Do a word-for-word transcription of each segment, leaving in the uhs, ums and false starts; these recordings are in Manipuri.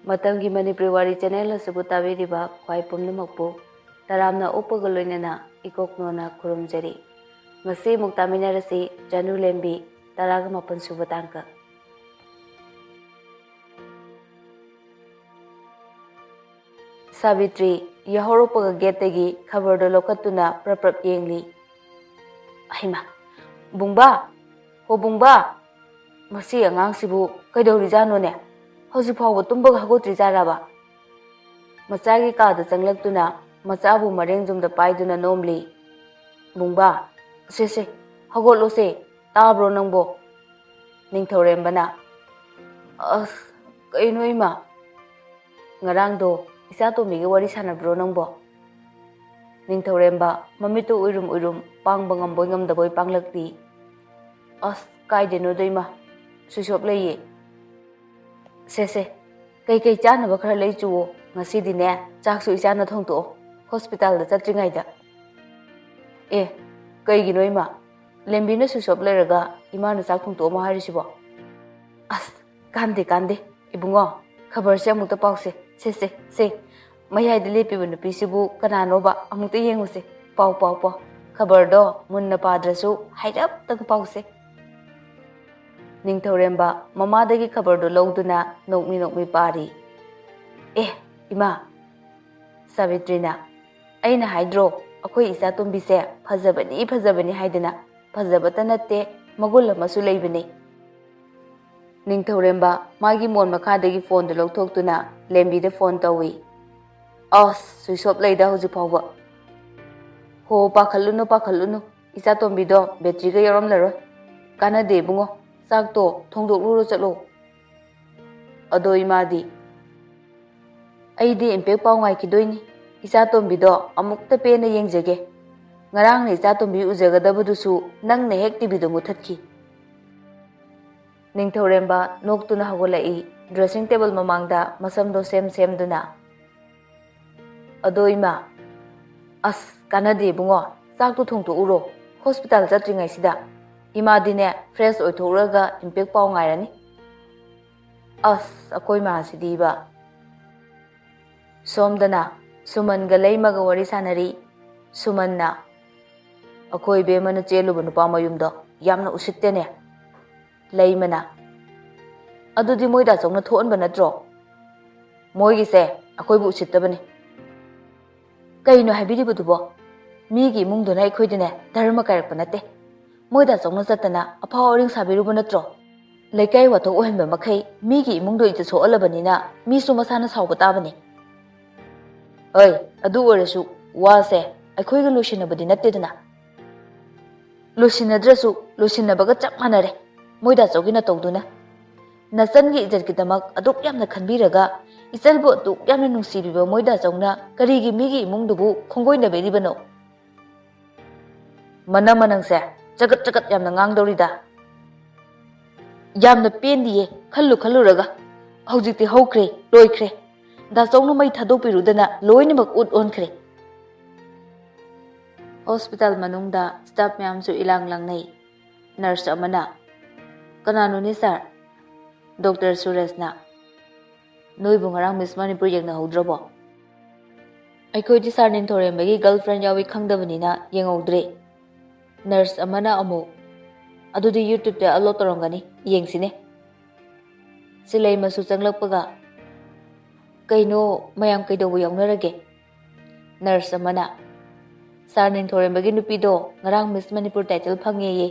ꯃꯇꯝꯒꯤ ꯃꯅꯤꯄꯨꯔꯤ ꯋꯥꯔꯤ ꯆꯦꯅꯦꯜ ꯑꯁꯤꯕꯨ ꯇꯥꯕꯤꯔꯤꯕ ꯈ꯭ꯋꯥꯏ ꯄꯨꯝꯅꯃꯛꯄꯨ ꯇꯔꯥꯝꯅ ꯑꯣꯛꯄꯒ ꯂꯣꯏꯅꯅ ꯏꯀꯣꯛꯅꯣꯅ ꯈꯨꯔꯨꯝꯖꯔꯤ꯫ ꯉꯁꯤ ꯑꯃꯨꯛ ꯇꯥꯃꯤꯟꯅꯔꯁꯤ ꯆꯅꯨ ꯂꯦꯝꯕꯤ, ꯇꯔꯥꯒ ꯃꯥꯄꯟ ꯁꯨꯕ ꯇꯥꯡꯀꯛ꯫ ꯁꯥꯕꯤꯇ꯭ꯔꯤ ꯌꯥꯍꯧꯔꯛꯄꯒ ꯒꯦꯠꯇꯒꯤ ꯈꯕꯔꯗꯣ ꯂꯧꯈꯠꯇꯨꯅ ꯄ꯭ꯔꯞ ꯄ꯭ꯔꯞ ꯌꯦꯡꯂꯤ꯫ "ꯑꯍꯩꯃꯥ, ꯕꯨꯡꯕꯥ! ꯍꯣ ꯕꯨꯡꯕꯥ! ꯃꯁꯤ ꯑꯉꯥꯡꯁꯤꯕꯨ ꯀꯩꯗꯧꯔꯤꯖꯥꯠꯅꯣꯅꯦ? ꯍꯧꯖꯤꯛ ꯐꯥꯎꯕ ꯇꯨꯝꯕꯒ ꯍꯧꯒꯠꯇ꯭ꯔꯤꯖꯥꯠꯂꯕ?" ꯃꯆꯥꯒꯤ ꯀꯥꯗ ꯆꯪꯂꯛꯇꯨꯅ ꯃꯆꯥꯕꯨ ꯃꯔꯦꯡꯖꯨꯝꯗ ꯄꯥꯏꯗꯨꯅ ꯅꯣꯝꯂꯤ꯫ "ꯕꯨꯡꯕꯥ, ꯁꯦ ꯁꯦ, ꯍꯧꯒꯠꯂꯣꯁꯦ, ꯇꯥꯕ꯭ꯔꯣ ꯅꯪꯕꯣ?" ꯅꯤꯡꯊꯧꯔꯦꯝꯕꯅ, "ꯑꯁ, ꯀꯩꯅꯣ ꯏꯃꯥ? ꯉꯔꯥꯡꯗꯣ ꯏꯆꯥꯇꯣꯝꯕꯤꯒ ꯋꯥꯔꯤ ꯁꯥꯟꯅꯕ꯭ꯔꯣ ꯅꯪꯕꯣ?" ꯅꯤꯡꯊꯧꯔꯦꯝꯕ ꯃꯃꯤꯠꯇꯨ ꯎꯏꯔꯨꯝ ꯎꯏꯔꯨꯝ ꯄꯥꯡꯕ ꯉꯝꯕꯣꯏ ꯉꯝꯗꯕꯣꯏ ꯄꯥꯡꯂꯛꯂꯤ꯫ "ꯑꯁ, ꯀꯥꯏꯗꯩꯅꯣꯗ ꯏꯃꯥ, ꯁ꯭ꯋꯤꯆ ꯑꯣꯐ ꯂꯩꯌꯦ꯫ ꯁꯦ ꯁꯦ, ꯀꯩꯀꯩ ꯆꯥꯅꯕ ꯈꯔ ꯂꯩꯆꯨꯋꯣ, ꯉꯁꯤꯗꯤꯅꯦ ꯆꯥꯛꯁꯨ ꯏꯆꯥꯅ ꯊꯣꯡꯇꯣꯛꯑꯣ, ꯍꯣꯁꯄꯤꯇꯥꯜꯗ ꯆꯠꯇ꯭ꯔꯤꯉꯩꯗ꯫" "ꯑꯦ, ꯀꯩꯒꯤꯅꯣ ꯏꯃꯥ? ꯂꯦꯝꯕꯤꯅ ꯁ꯭ꯋꯤꯆ ꯑꯣꯐ ꯂꯩꯔꯒ ꯏꯃꯥꯅ ꯆꯥꯛ ꯊꯣꯡꯇꯣꯛꯑꯝꯃꯣ ꯍꯥꯏꯔꯤꯁꯤꯕꯣ?" "ꯑꯁ, ꯀꯥꯟꯗꯦ ꯀꯥꯟꯗꯦ, ꯏꯕꯨꯡꯉꯣ, ꯈꯕꯔꯁꯦ ꯑꯃꯨꯛꯇ ꯄꯥꯎꯁꯦ, ꯁꯦ ꯁꯦ ꯁꯦ꯫ ꯃꯌꯥꯏꯗ ꯂꯦꯞꯄꯤꯕ ꯅꯨꯄꯤꯁꯤꯕꯨ ꯀꯅꯥꯅꯣꯕ? ꯑꯃꯨꯛꯇ ꯌꯦꯡꯉꯨꯁꯦ꯫ ꯄꯥꯎ ꯄꯥꯎ ꯄꯥꯎ꯫ ꯈꯕꯔꯗꯣ ꯃꯨꯟꯅ ꯄꯥꯗ꯭ꯔꯁꯨ ꯍꯥꯏꯔꯞꯇꯪ ꯄꯥꯎꯁꯦ꯫" ꯅꯤꯡꯊꯧꯔꯦꯝꯕ ꯃꯃꯥꯗꯒꯤ ꯈꯕꯔꯗꯨ ꯂꯧꯗꯨꯅ ꯅꯣꯛꯃꯤ ꯅꯣꯛꯃꯤ ꯄꯥꯔꯤ꯫ "ꯑꯦ, ꯏꯃꯥ!" ꯁꯥꯕꯤꯇ꯭ꯔꯤꯅ, "ꯑꯩꯅ ꯍꯥꯏꯗ꯭ꯔꯣ, ꯑꯩꯈꯣꯏ ꯏꯆꯥꯇꯣꯝꯕꯤꯁꯦ ꯐꯖꯕꯅꯤ ꯐꯖꯕꯅꯤ ꯍꯥꯏꯗꯅ? ꯐꯖꯕꯇ ꯅꯠꯇꯦ, ꯃꯒꯨꯟ ꯑꯃꯁꯨ ꯂꯩꯕꯅꯤ꯫" ꯅꯤꯡꯊꯧꯔꯦꯝꯕ ꯃꯥꯒꯤ ꯃꯣꯟ ꯃꯈꯥꯗꯒꯤ ꯐꯣꯟꯗꯨ ꯂꯧꯊꯣꯛꯇꯨꯅ ꯂꯦꯝꯕꯤꯗ ꯐꯣꯟ ꯇꯧꯏ꯫ "ꯑꯁ, ꯁ꯭ꯋꯤꯆ ꯑꯣꯐ ꯂꯩꯗ ꯍꯧꯖꯤꯛ ꯐꯥꯎꯕ꯫ ꯍꯣ, ꯄꯥꯈꯠꯂꯨꯅꯨ, ꯄꯥꯈꯠꯂꯨꯅꯨ, ꯏꯆꯥꯇꯣꯝꯕꯤꯗꯣ ꯕꯦꯇ꯭ꯔꯤꯒ ꯌꯥꯎꯔꯝꯂꯔꯣꯏ꯫ ꯀꯥꯟꯅꯗꯦ ꯏꯕꯨꯡꯉꯣ, ꯆꯥꯛꯇꯣ ꯊꯣꯡꯗꯣꯛꯂꯨꯔꯣ ꯆꯠꯂꯣ꯫" "ꯑꯗꯣ ꯏꯃꯥꯗꯤ?" "ꯑꯩꯗꯤ ꯏꯝꯄꯦꯛ ꯄꯥꯎ ꯉꯥꯏꯈꯤꯗꯣꯏꯅꯤ꯫ ꯏꯆꯥꯇꯣꯝꯕꯤꯗꯣ ꯑꯃꯨꯛꯇ ꯄꯦꯟꯅ ꯌꯦꯡꯖꯒꯦ꯫ ꯉꯔꯥꯡꯅ ꯏꯆꯥꯇꯣꯝꯕꯤ ꯎꯖꯒꯗꯕꯗꯨꯁꯨ ꯅꯪꯅ ꯍꯦꯛ ꯇꯤꯚꯤꯗꯣ ꯃꯨꯠꯊꯠꯈꯤ꯫" ꯅꯤꯡꯊꯧꯔꯦꯝꯕ ꯅꯣꯛꯇꯨꯅ ꯍꯧꯒꯠꯂꯛꯏ, ꯗ꯭ꯔꯦꯁꯤꯡ ꯇꯦꯕꯜ ꯃꯃꯥꯡꯗ ꯃꯁꯝꯗꯣ ꯁꯦꯝ ꯁꯦꯝꯗꯨꯅ꯫ "ꯑꯗꯣ ꯏꯃꯥ, ꯑꯁ, ꯀꯥꯟꯅꯗꯦ ꯏꯕꯨꯡꯉꯣ, ꯆꯥꯛꯇꯣ ꯊꯣꯡꯗꯣꯛꯎꯔꯣ, ꯍꯣꯁꯄꯤꯇꯥꯜ ꯆꯠꯇ꯭ꯔꯤꯉꯩꯁꯤꯗ꯫ ꯏꯃꯥꯗꯤꯅꯦ ꯐ꯭ꯔꯦꯁ ꯑꯣꯏꯊꯣꯛꯎꯔꯒ ꯏꯝꯄꯦꯛ ꯄꯥꯎ ꯉꯥꯏꯔꯅꯤ꯫" "ꯑꯁ, ꯑꯩꯈꯣꯏ ꯃꯥꯁꯤꯗꯤꯕ, ꯁꯣꯝꯗꯅ ꯁꯨꯃꯟꯒ ꯂꯩꯃꯒ ꯋꯥꯔꯤ ꯁꯥꯟꯅꯔꯤ꯫ ꯁꯨꯃꯟꯅ, "ꯑꯩꯈꯣꯏ ꯏꯕꯦꯝꯃꯅ ꯆꯦꯜꯂꯨꯕ ꯅꯨꯄꯥ ꯃꯌꯨꯝꯗꯣ ꯌꯥꯝꯅ ꯎꯁꯤꯠꯇꯦꯅꯦ꯫" ꯂꯩꯃꯅ, "ꯑꯗꯨꯗꯤ ꯃꯣꯏ ꯗꯥꯆꯧꯅ ꯊꯣꯛꯍꯟꯕ ꯅꯠꯇ꯭ꯔꯣ? ꯃꯣꯏꯒꯤꯁꯦ ꯑꯩꯈꯣꯏꯕꯨ ꯎꯁꯤꯠꯇꯕꯅꯤ꯫" "ꯀꯩꯅꯣ ꯍꯥꯏꯕꯤꯔꯤꯕꯗꯨꯕꯣ? ꯃꯤꯒꯤ ꯏꯃꯨꯡꯗꯨꯅ ꯑꯩꯈꯣꯏꯗꯅꯦ ꯙꯔꯃ ꯀꯥꯏꯔꯛꯄ ꯅꯠꯇꯦ꯫ ꯃꯣꯏ ꯗꯥꯆꯧꯅ ꯆꯠꯇꯅ ꯑꯐꯥꯎ ꯑꯔꯤꯡ ꯁꯥꯕꯤꯔꯨꯕ ꯅꯠꯇ꯭ꯔꯣ? ꯂꯩꯀꯥꯏ ꯋꯥꯊꯣꯛ ꯑꯣꯏꯍꯟꯕ ꯃꯈꯩ ꯃꯤꯒꯤ ꯏꯃꯨꯡꯗꯣ ꯏꯖꯠ ꯁꯣꯛꯍꯜꯂꯕꯅꯤꯅ ꯃꯤꯁꯨ ꯃꯁꯥꯅ ꯁꯥꯎꯕ ꯇꯥꯕꯅꯤ꯫" "ꯍꯣꯏ, ꯑꯗꯨ ꯑꯣꯏꯔꯁꯨ ꯋꯥꯁꯦ ꯑꯩꯈꯣꯏꯒ ꯂꯣꯏꯁꯤꯟꯅꯕꯗꯤ ꯅꯠꯇꯦꯗꯅ꯫" "ꯂꯣꯏꯁꯤꯟꯅꯗ꯭ꯔꯁꯨ ꯂꯣꯏꯁꯤꯟꯅꯕꯒ ꯆꯞ ꯃꯥꯟꯅꯔꯦ ꯃꯣꯏ ꯗꯥꯆꯧꯒꯤ ꯅꯇꯧꯗꯨꯅ꯫ ꯅꯆꯟꯒꯤ ꯏꯖꯠꯀꯤꯗꯃꯛ ꯑꯗꯨꯛ ꯌꯥꯝꯅ ꯈꯟꯕꯤꯔꯒ ꯏꯆꯜꯕꯨ ꯑꯗꯨꯛ ꯌꯥꯝꯅ ꯅꯨꯡꯁꯤꯕꯤꯕ ꯃꯣꯏ ꯗꯥꯆꯧꯅ ꯀꯔꯤꯒꯤ ꯃꯤꯒꯤ ꯏꯃꯨꯡꯗꯨꯕꯨ ꯈꯣꯡꯒꯣꯏꯅꯕꯤꯔꯤꯕꯅꯣ?" "ꯃꯅꯝ ꯃꯅꯪꯁꯦ ꯆꯒꯠ ꯆꯒꯠ ꯌꯥꯝꯅ ꯉꯥꯡꯗꯧꯔꯤꯗ꯫" "ꯌꯥꯝꯅ ꯄꯦꯟꯗꯤꯌꯦ, ꯈꯜꯂꯨ ꯈꯜꯂꯨꯔꯒ꯫ ꯍꯧꯖꯤꯛꯇꯤ ꯍꯧꯈ꯭ꯔꯦ, ꯂꯣꯏꯈ꯭ꯔꯦ꯫ ꯗꯥꯆꯧꯅ ꯃꯩ ꯊꯥꯗꯣꯛꯄꯤꯔꯨꯗꯅ ꯂꯣꯏꯅꯃꯛ ꯎꯠ ꯑꯣꯟꯈ꯭ꯔꯦ꯫" ꯍꯣꯁꯄꯤꯇꯥꯜ ꯃꯅꯨꯡꯗ ꯁ꯭ꯇꯥꯐ ꯃꯌꯥꯝꯁꯨ ꯏꯂꯥꯡ ꯂꯥꯡꯅꯩ꯫ ꯅꯔꯁ ꯑꯃꯅ, "ꯀꯅꯥꯅꯣꯅꯦ ꯁꯥꯔ?" ꯗꯣꯛꯇꯔ ꯁꯨꯔꯖꯅ, "ꯅꯣꯏꯕꯨ ꯉꯔꯥꯡ ꯃꯤꯁ ꯃꯅꯤꯄꯨꯔ ꯌꯦꯡꯅꯍꯧꯗ꯭ꯔꯕꯣ?" "ꯑꯩꯈꯣꯏꯗꯤ ꯁꯥꯔ ꯅꯤꯡꯊꯧꯔꯦꯝꯕꯒꯤ ꯒꯔꯜ ꯐ꯭ꯔꯦꯟ ꯌꯥꯎꯏ ꯈꯪꯗꯕꯅꯤꯅ ꯌꯦꯡꯍꯧꯗ꯭ꯔꯦ꯫" ꯅꯔꯁ ꯑꯃꯅ ꯑꯃꯨꯛ, "ꯑꯗꯨꯗꯤ ꯌꯨꯇ꯭ꯌꯨꯕꯇ ꯑꯞꯂꯣꯗ ꯇꯧꯔꯝꯒꯅꯤ, ꯌꯦꯡꯁꯤꯅꯦ꯫" ꯁꯤꯂꯩꯃꯁꯨ ꯆꯪꯂꯛꯄꯒ, "ꯀꯩꯅꯣ, ꯃꯌꯥꯝ ꯀꯩꯗꯧꯕ ꯌꯥꯎꯅꯔꯒꯦ?" ꯅꯔꯁ ꯑꯃꯅ, "ꯁꯥꯔ ꯅꯤꯡꯊꯧꯔꯦꯝꯕꯒꯤ ꯅꯨꯄꯤꯗꯣ ꯉꯔꯥꯡ ꯃꯤꯁ ꯃꯅꯤꯄꯨꯔ ꯇꯥꯏꯇꯜ ꯐꯪꯉꯦꯌꯦ꯫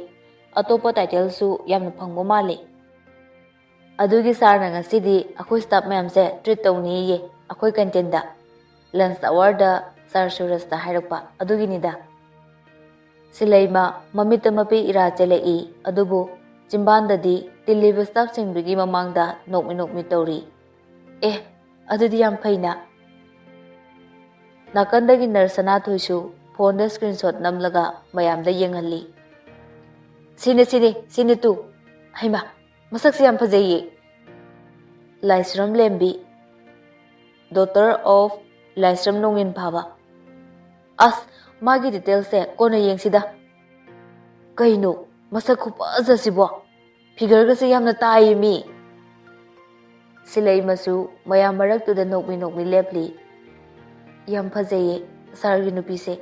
ꯑꯇꯣꯞꯄ ꯇꯥꯏꯇꯜꯁꯨ ꯌꯥꯝꯅ ꯐꯪꯕ ꯃꯥꯜꯂꯦ꯫ ꯑꯗꯨꯒꯤ ꯁꯥꯔꯅ ꯉꯁꯤꯗꯤ ꯑꯩꯈꯣꯏ ꯁ꯭ꯇꯥꯐ ꯃꯌꯥꯝꯁꯦ ꯇ꯭ꯔꯤꯠ ꯇꯧꯅꯤꯌꯦ ꯑꯩꯈꯣꯏ ꯀꯦꯟꯇꯤꯟꯗ꯫ ꯂꯟꯆ ꯑꯋꯥꯔꯗ ꯁꯥꯔ ꯁꯨꯔꯖꯇ ꯍꯥꯏꯔꯛꯄ ꯑꯗꯨꯒꯤꯅꯤꯗ꯫" ꯁꯤꯂꯩꯃ ꯃꯃꯤꯠꯇ ꯃꯄꯤ ꯏꯔꯥ ꯆꯦꯜꯂꯛꯏ, ꯑꯗꯨꯕꯨ ꯆꯤꯝꯕꯥꯟꯗꯗꯤ ꯇꯤꯜꯂꯤꯕ ꯁ꯭ꯇꯥꯐꯁꯤꯡꯗꯨꯒꯤ ꯃꯃꯥꯡꯗ ꯅꯣꯛꯃꯤ ꯅꯣꯛꯃꯤ ꯇꯧꯔꯤ꯫ "ꯑꯦ, ꯑꯗꯨꯗꯤ ꯌꯥꯝ ꯐꯩꯅ꯫" ꯅꯥꯀꯟꯗꯒꯤ ꯅꯔꯁ ꯁꯅꯥꯊꯣꯏꯁꯨ ꯐꯣꯟꯗ ꯁ꯭ꯀ꯭ꯔꯤꯟꯁꯣꯠ ꯅꯝꯂꯒ ꯃꯌꯥꯝꯗ ꯌꯦꯡꯍꯜꯂꯤ꯫ "ꯁꯤꯅꯦ, ꯁꯤꯅꯦ, ꯁꯤꯅꯦ ꯇꯨ꯫ ꯍꯩꯃꯥ, ꯃꯁꯛꯁꯦ ꯌꯥꯝ ꯐꯖꯩꯌꯦ꯫ ꯂꯥꯏꯁ꯭ꯔꯝ ꯂꯦꯝꯕꯤ, daughter of ꯂꯥꯏꯁ꯭ꯔꯝ ꯅꯣꯡꯉꯤꯟ ꯐꯥꯕ꯫ ꯑꯁ, ꯃꯥꯒꯤ ꯗꯤꯇꯦꯜꯁꯁꯦ ꯀꯣꯟꯅ ꯌꯦꯡꯁꯤꯗ꯫ ꯀꯩꯅꯣ, ꯃꯁꯛ ꯈꯨꯐꯖꯁꯤꯕꯣ? ꯐꯤꯒꯔꯒꯁꯦ ꯌꯥꯝꯅ ꯇꯥꯏꯌꯦ ꯃꯤ꯫" ꯁꯤꯂꯩꯃꯁꯨ ꯃꯌꯥꯝ ꯃꯔꯛꯇꯨꯗ ꯅꯣꯛꯃꯤ ꯅꯣꯛꯃꯤ ꯂꯦꯞꯂꯤ꯫ ꯌꯥꯝ ꯐꯖꯩꯌꯦ ꯁꯥꯔꯒꯤ ꯅꯨꯄꯤꯁꯦ꯫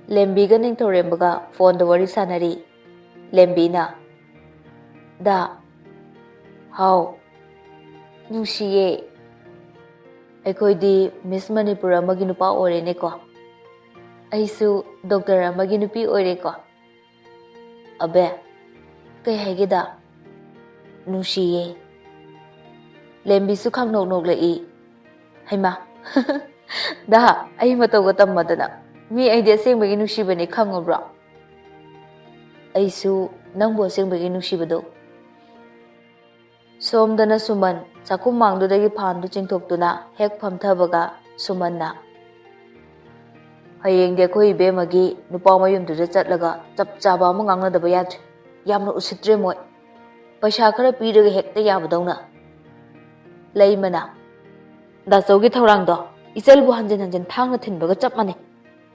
ꯂꯦꯝꯕꯤꯒ ꯅꯤꯡꯊꯧꯔꯦꯝꯕꯒ ꯐꯣꯟꯗ ꯋꯥꯔꯤ ꯁꯥꯟꯅꯔꯤ꯫ ꯂꯦꯝꯕꯤꯅ, "ꯗꯥ, ꯍꯥꯎ, ꯅꯨꯡꯁꯤꯌꯦ꯫ ꯑꯩꯈꯣꯏꯗꯤ ꯃꯤꯁ ꯃꯅꯤꯄꯨꯔ ꯑꯃꯒꯤ ꯅꯨꯄꯥ ꯑꯣꯏꯔꯦꯅꯦꯀꯣ꯫ ꯑꯩꯁꯨ ꯗꯣꯛꯇꯔ ꯑꯃꯒꯤ ꯅꯨꯄꯤ ꯑꯣꯏꯔꯦꯀꯣ꯫" "ꯑꯕꯦ, ꯀꯩ ꯍꯥꯏꯒꯦꯗ?" "ꯅꯨꯡꯁꯤꯌꯦ꯫" ꯂꯦꯝꯕꯤꯁꯨ ꯈꯪꯅꯣꯛ ꯅꯣꯛꯂꯛꯏ꯫ "ꯍꯩꯃꯥ, ꯗꯥ, ꯑꯩ ꯃꯇꯧꯒ ꯇꯝꯃꯗꯅ꯫ ꯃꯤ ꯑꯩꯗꯤ ꯑꯁꯦꯡꯕꯒꯤ ꯅꯨꯡꯁꯤꯕꯅꯤ, ꯈꯪꯉꯕ꯭ꯔꯣ? ꯑꯩꯁꯨ ꯅꯪꯕꯨ ꯑꯁꯦꯡꯕꯒꯤ ꯅꯨꯡꯁꯤꯕꯗꯣ꯫" ꯁꯣꯝꯗꯅ ꯁꯨꯃꯟ ꯆꯥꯛꯈꯨꯝ ꯃꯥꯡꯗꯨꯗꯒꯤ ꯐꯥꯟꯗꯨ ꯆꯤꯡꯊꯣꯛꯇꯨꯅ ꯍꯦꯛ ꯐꯝꯊꯕꯒ ꯁꯨꯃꯟꯅ, "ꯍꯌꯦꯡꯗꯤ ꯑꯩꯈꯣꯏ ꯏꯕꯦꯝꯃꯒꯤ ꯅꯨꯄꯥ ꯃꯌꯨꯝꯗꯨꯗ ꯆꯠꯂꯒ ꯆꯞ ꯆꯥꯕ ꯑꯃ ꯉꯥꯡꯅꯗꯕ ꯌꯥꯗ꯭ꯔꯦ꯫ ꯌꯥꯝꯅ ꯎꯁꯤꯠꯇ꯭ꯔꯦ ꯃꯣꯏ꯫ ꯄꯩꯁꯥ ꯈꯔ ꯄꯤꯔꯒ ꯍꯦꯛꯇ ꯌꯥꯕꯗꯧꯅ꯫" ꯂꯩꯃꯅ, "ꯗꯥꯆꯧꯒꯤ ꯊꯧꯔꯥꯡꯗꯣ ꯏꯆꯜꯕꯨ ꯍꯟꯖꯤꯟ ꯍꯟꯖꯤꯟ ꯊꯥꯡꯅ ꯊꯤꯟꯕꯒ ꯆꯞ ꯃꯥꯟꯅꯩ꯫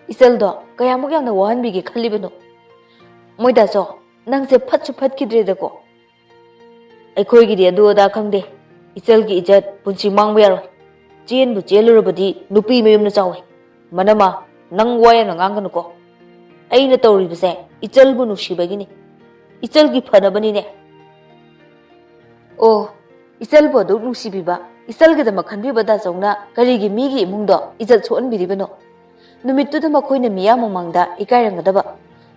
ꯏꯆꯜꯗꯣ ꯀꯌꯥꯃꯨꯛ ꯌꯥꯝꯅ ꯋꯥꯍꯟꯕꯤꯒꯦ ꯈꯜꯂꯤꯕꯅꯣ? ꯃꯣꯏ ꯗꯥꯆꯧ, ꯅꯪꯁꯦ ꯐꯠꯁꯨ ꯐꯠꯈꯤꯗ꯭ꯔꯦꯗꯀꯣ꯫ ꯑꯩꯈꯣꯏꯒꯤꯗꯤ ꯑꯗꯨ ꯑꯗꯥ ꯈꯪꯗꯦ꯫ ꯏꯆꯜꯒꯤ ꯏꯖꯠ ꯄꯨꯟꯁꯤ ꯃꯥꯡꯕ ꯌꯥꯔꯣꯏ꯫ ꯆꯦꯟꯕꯨ ꯆꯦꯜꯂꯨꯔꯕꯗꯤ ꯅꯨꯄꯤ ꯃꯌꯨꯝꯅ ꯆꯥꯎꯏ꯫ ꯃꯅꯝꯃ, ꯅꯪ ꯋꯥ ꯌꯥꯝꯅ ꯉꯥꯡꯒꯅꯨꯀꯣ꯫ ꯑꯩꯅ ꯇꯧꯔꯤꯕꯁꯦ ꯏꯆꯜꯕꯨ ꯅꯨꯡꯁꯤꯕꯒꯤꯅꯤ꯫ ꯏꯆꯜꯒꯤ ꯐꯅꯕꯅꯤꯅꯦ꯫" "ꯑꯣ, ꯏꯆꯜꯕꯨ ꯑꯗꯨꯛ ꯅꯨꯡꯁꯤꯕꯤꯕ, ꯏꯆꯜꯒꯤꯗꯃꯛ ꯈꯟꯕꯤꯕ ꯗꯥꯆꯧꯅ ꯀꯔꯤꯒꯤ ꯃꯤꯒꯤ ꯏꯃꯨꯡꯗꯣ ꯏꯖꯠ ꯁꯣꯛꯍꯟꯕꯤꯔꯤꯕꯅꯣ? ꯅꯨꯃꯤꯠꯇꯨꯗ ꯃꯈꯣꯏꯅ ꯃꯤꯌꯥꯝ ꯃꯃꯥꯡꯗ ꯏꯀꯥꯏꯔꯝꯒꯗꯕ,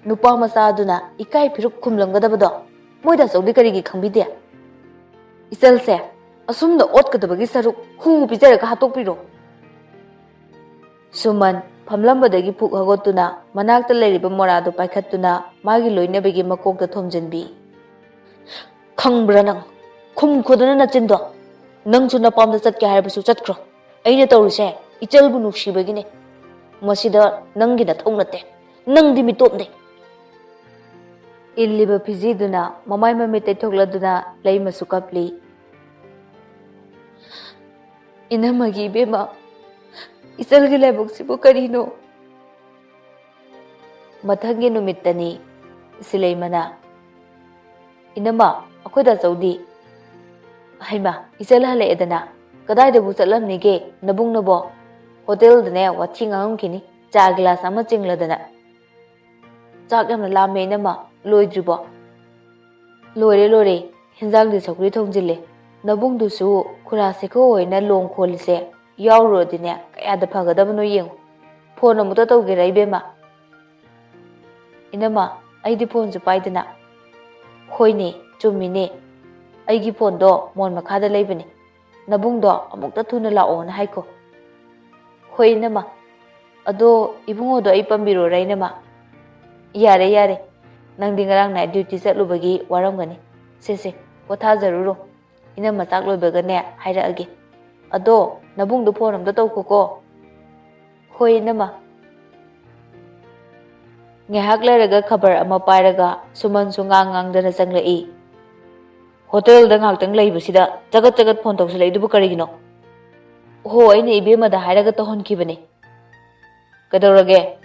ꯅꯨꯄꯥ ꯃꯆꯥ ꯑꯗꯨꯅ ꯏꯀꯥꯏ ꯐꯤꯔꯨꯛ ꯈꯨꯝꯂꯝꯒꯗꯕꯗꯣ ꯃꯣꯏ ꯗꯥꯆꯧꯗꯤ ꯀꯔꯤꯒꯤ ꯈꯪꯕꯤꯗꯦ? ꯏꯆꯜꯁꯦ ꯑꯁꯨꯝꯅ ꯑꯣꯠꯀꯗꯕꯒꯤ ꯁꯔꯨꯛ ꯍꯨ ꯄꯤꯖꯔꯒ ꯍꯥꯠꯇꯣꯛꯄꯤꯔꯣ꯫" ꯁꯨꯃꯟ ꯐꯝꯂꯝꯕꯗꯒꯤ ꯐꯨꯛ ꯍꯧꯒꯠꯇꯨꯅ ꯃꯅꯥꯛꯇ ꯂꯩꯔꯤꯕ ꯃꯣꯔꯥꯗꯨ ꯄꯥꯏꯈꯠꯇꯨꯅ ꯃꯥꯒꯤ ꯂꯣꯏꯅꯕꯤꯒꯤ ꯃꯀꯣꯛꯇ ꯊꯣꯝꯖꯤꯟꯕꯤ꯫ "ꯈꯪꯕ꯭ꯔꯥ ꯅꯪ? ꯈꯨꯝ ꯈꯨꯗꯅ ꯅꯆꯤꯟꯗꯣ꯫ ꯅꯪꯁꯨ ꯅꯄꯥꯝꯗ ꯆꯠꯀꯦ ꯍꯥꯏꯔꯕꯁꯨ ꯆꯠꯈ꯭ꯔꯣ꯫ ꯑꯩꯅ ꯇꯧꯔꯤꯁꯦ ꯏꯆꯜꯕꯨ ꯅꯨꯡꯁꯤꯕꯒꯤꯅꯦ꯫ ꯃꯁꯤꯗ ꯅꯪꯒꯤ ꯅꯊꯧ ꯅꯠꯇꯦ꯫ ꯅꯪꯗꯤ ꯃꯤꯇꯣꯞꯅꯦ꯫" ꯏꯜꯂꯤꯕ ꯐꯤꯖꯤꯗꯨꯅ ꯃꯃꯥꯏ ꯃꯃꯤꯠ ꯇꯩꯊꯣꯛꯂꯗꯨꯅ ꯂꯩꯃꯁꯨ ꯀꯞꯂꯤ꯫ "ꯏꯅꯝꯃꯒꯤ ꯏꯕꯦꯝꯃ, ꯏꯆꯜꯒꯤ ꯂꯥꯏꯕꯛꯁꯤꯕꯨ ꯀꯔꯤꯅꯣ?" ꯃꯊꯪꯒꯤ ꯅꯨꯃꯤꯠꯇꯅꯤ꯫ ꯁꯤꯂꯩꯃꯅ, "ꯏꯅꯝꯃ, ꯑꯩꯈꯣꯏ ꯗꯥꯆꯧꯗꯤ?" "ꯍꯩꯃꯥ, ꯏꯆꯜ ꯍꯜꯂꯛꯑꯦꯗꯅ꯫ ꯀꯗꯥꯏꯗꯕꯨ ꯆꯠꯂꯝꯅꯤꯒꯦ ꯅꯕꯨꯡꯅꯕꯣ? ꯍꯣꯇꯦꯜꯗꯅꯦ ꯋꯥꯊꯤ ꯉꯥꯡꯉꯝꯈꯤꯅꯤ, ꯆꯥ ꯒꯤꯂꯥꯁ ꯑꯃ ꯆꯤꯡꯂꯗꯅ꯫ ꯆꯥꯛ ꯌꯥꯝꯅ ꯂꯥꯝꯃꯦ ꯏꯅꯝꯃ, ꯂꯣꯏꯗ꯭ꯔꯤꯕꯣ? ꯂꯣꯏꯔꯦ ꯂꯣꯏꯔꯦ, ꯍꯤꯟꯖꯥꯡꯗꯤ ꯁꯧꯒ꯭ꯔꯤ ꯊꯣꯡꯖꯤꯜꯂꯦ꯫ ꯅꯕꯨꯡꯗꯨꯁꯨ ꯈꯨꯔꯥ ꯁꯦꯈꯣ ꯍꯣꯏꯅ ꯂꯣꯡ ꯈꯣꯜꯂꯤꯁꯦ ꯌꯥꯎꯔꯨꯔꯗꯤꯅꯦ ꯀꯌꯥꯗ ꯐꯒꯗꯕꯅꯣ ꯌꯦꯡꯉꯨ꯫ ꯐꯣꯟ ꯑꯃꯨꯛꯇ ꯇꯧꯒꯦꯔꯥ ꯏꯕꯦꯝꯃ? ꯏꯅꯝꯃ, ꯑꯩꯗꯤ ꯐꯣꯟꯁꯨ ꯄꯥꯏꯗꯅ꯫ ꯍꯣꯏꯅꯦ, ꯆꯨꯝꯃꯤꯅꯦ, ꯑꯩꯒꯤ ꯐꯣꯟꯗꯣ ꯃꯣꯟ ꯃꯈꯥꯗ ꯂꯩꯕꯅꯦ꯫ ꯅꯕꯨꯡꯗꯣ ꯑꯃꯨꯛꯇ ꯊꯨꯅ ꯂꯥꯛꯑꯣꯅ ꯍꯥꯏꯈꯣ꯫ ꯍꯣꯏ ꯏꯅꯝꯃ꯫ ꯑꯗꯣ ꯏꯕꯨꯡꯉꯣꯗꯣ ꯑꯩ ꯄꯝꯕꯤꯔꯣꯔꯥ ꯏꯅꯝꯃ? ꯌꯥꯔꯦ ꯌꯥꯔꯦ, ꯅꯪꯗꯤ ꯉꯔꯥꯡ ꯅꯥꯏꯠ ꯗ꯭ꯌꯨꯇꯤ ꯆꯠꯂꯨꯕꯒꯤ ꯋꯥꯔꯝꯒꯅꯤ꯫ ꯁꯦ ꯁꯦ, ꯄꯣꯊꯥꯖꯔꯨꯔꯣ꯫ ꯏꯅꯝꯃ ꯆꯥꯛ ꯂꯣꯏꯕꯒꯅꯦ ꯍꯥꯏꯔꯛꯑꯒꯦ꯫ ꯑꯗꯣ ꯅꯕꯨꯡꯗꯣ ꯐꯣꯟ ꯑꯝꯇ ꯇꯧꯈꯣꯀꯣ꯫ ꯍꯣꯏ ꯏꯅꯝꯃ꯫ ꯉꯥꯏꯍꯥꯛ ꯂꯩꯔꯒ ꯈꯕꯔ ꯑꯃ ꯄꯥꯏꯔꯒ ꯁꯨꯃꯟꯁꯨ ꯉꯥꯡ ꯉꯥꯡꯗꯅ ꯆꯪꯂꯛꯏ꯫ ꯍꯣꯇꯦꯜꯗ ꯉꯥꯏꯍꯥꯛꯇꯪ ꯂꯩꯕꯁꯤꯗ ꯆꯒꯠ ꯆꯒꯠ ꯐꯣꯟ ꯇꯧꯁꯤꯜꯂꯛꯏꯗꯨꯕꯨ ꯀꯔꯤꯒꯤꯅꯣ? ꯍꯣ, ꯑꯩꯅ ꯏꯕꯦꯝꯃꯗ ꯍꯥꯏꯔꯒ ꯇꯧꯍꯟꯈꯤꯕꯅꯦ꯫ ꯀꯩꯗꯧꯔꯒꯦ?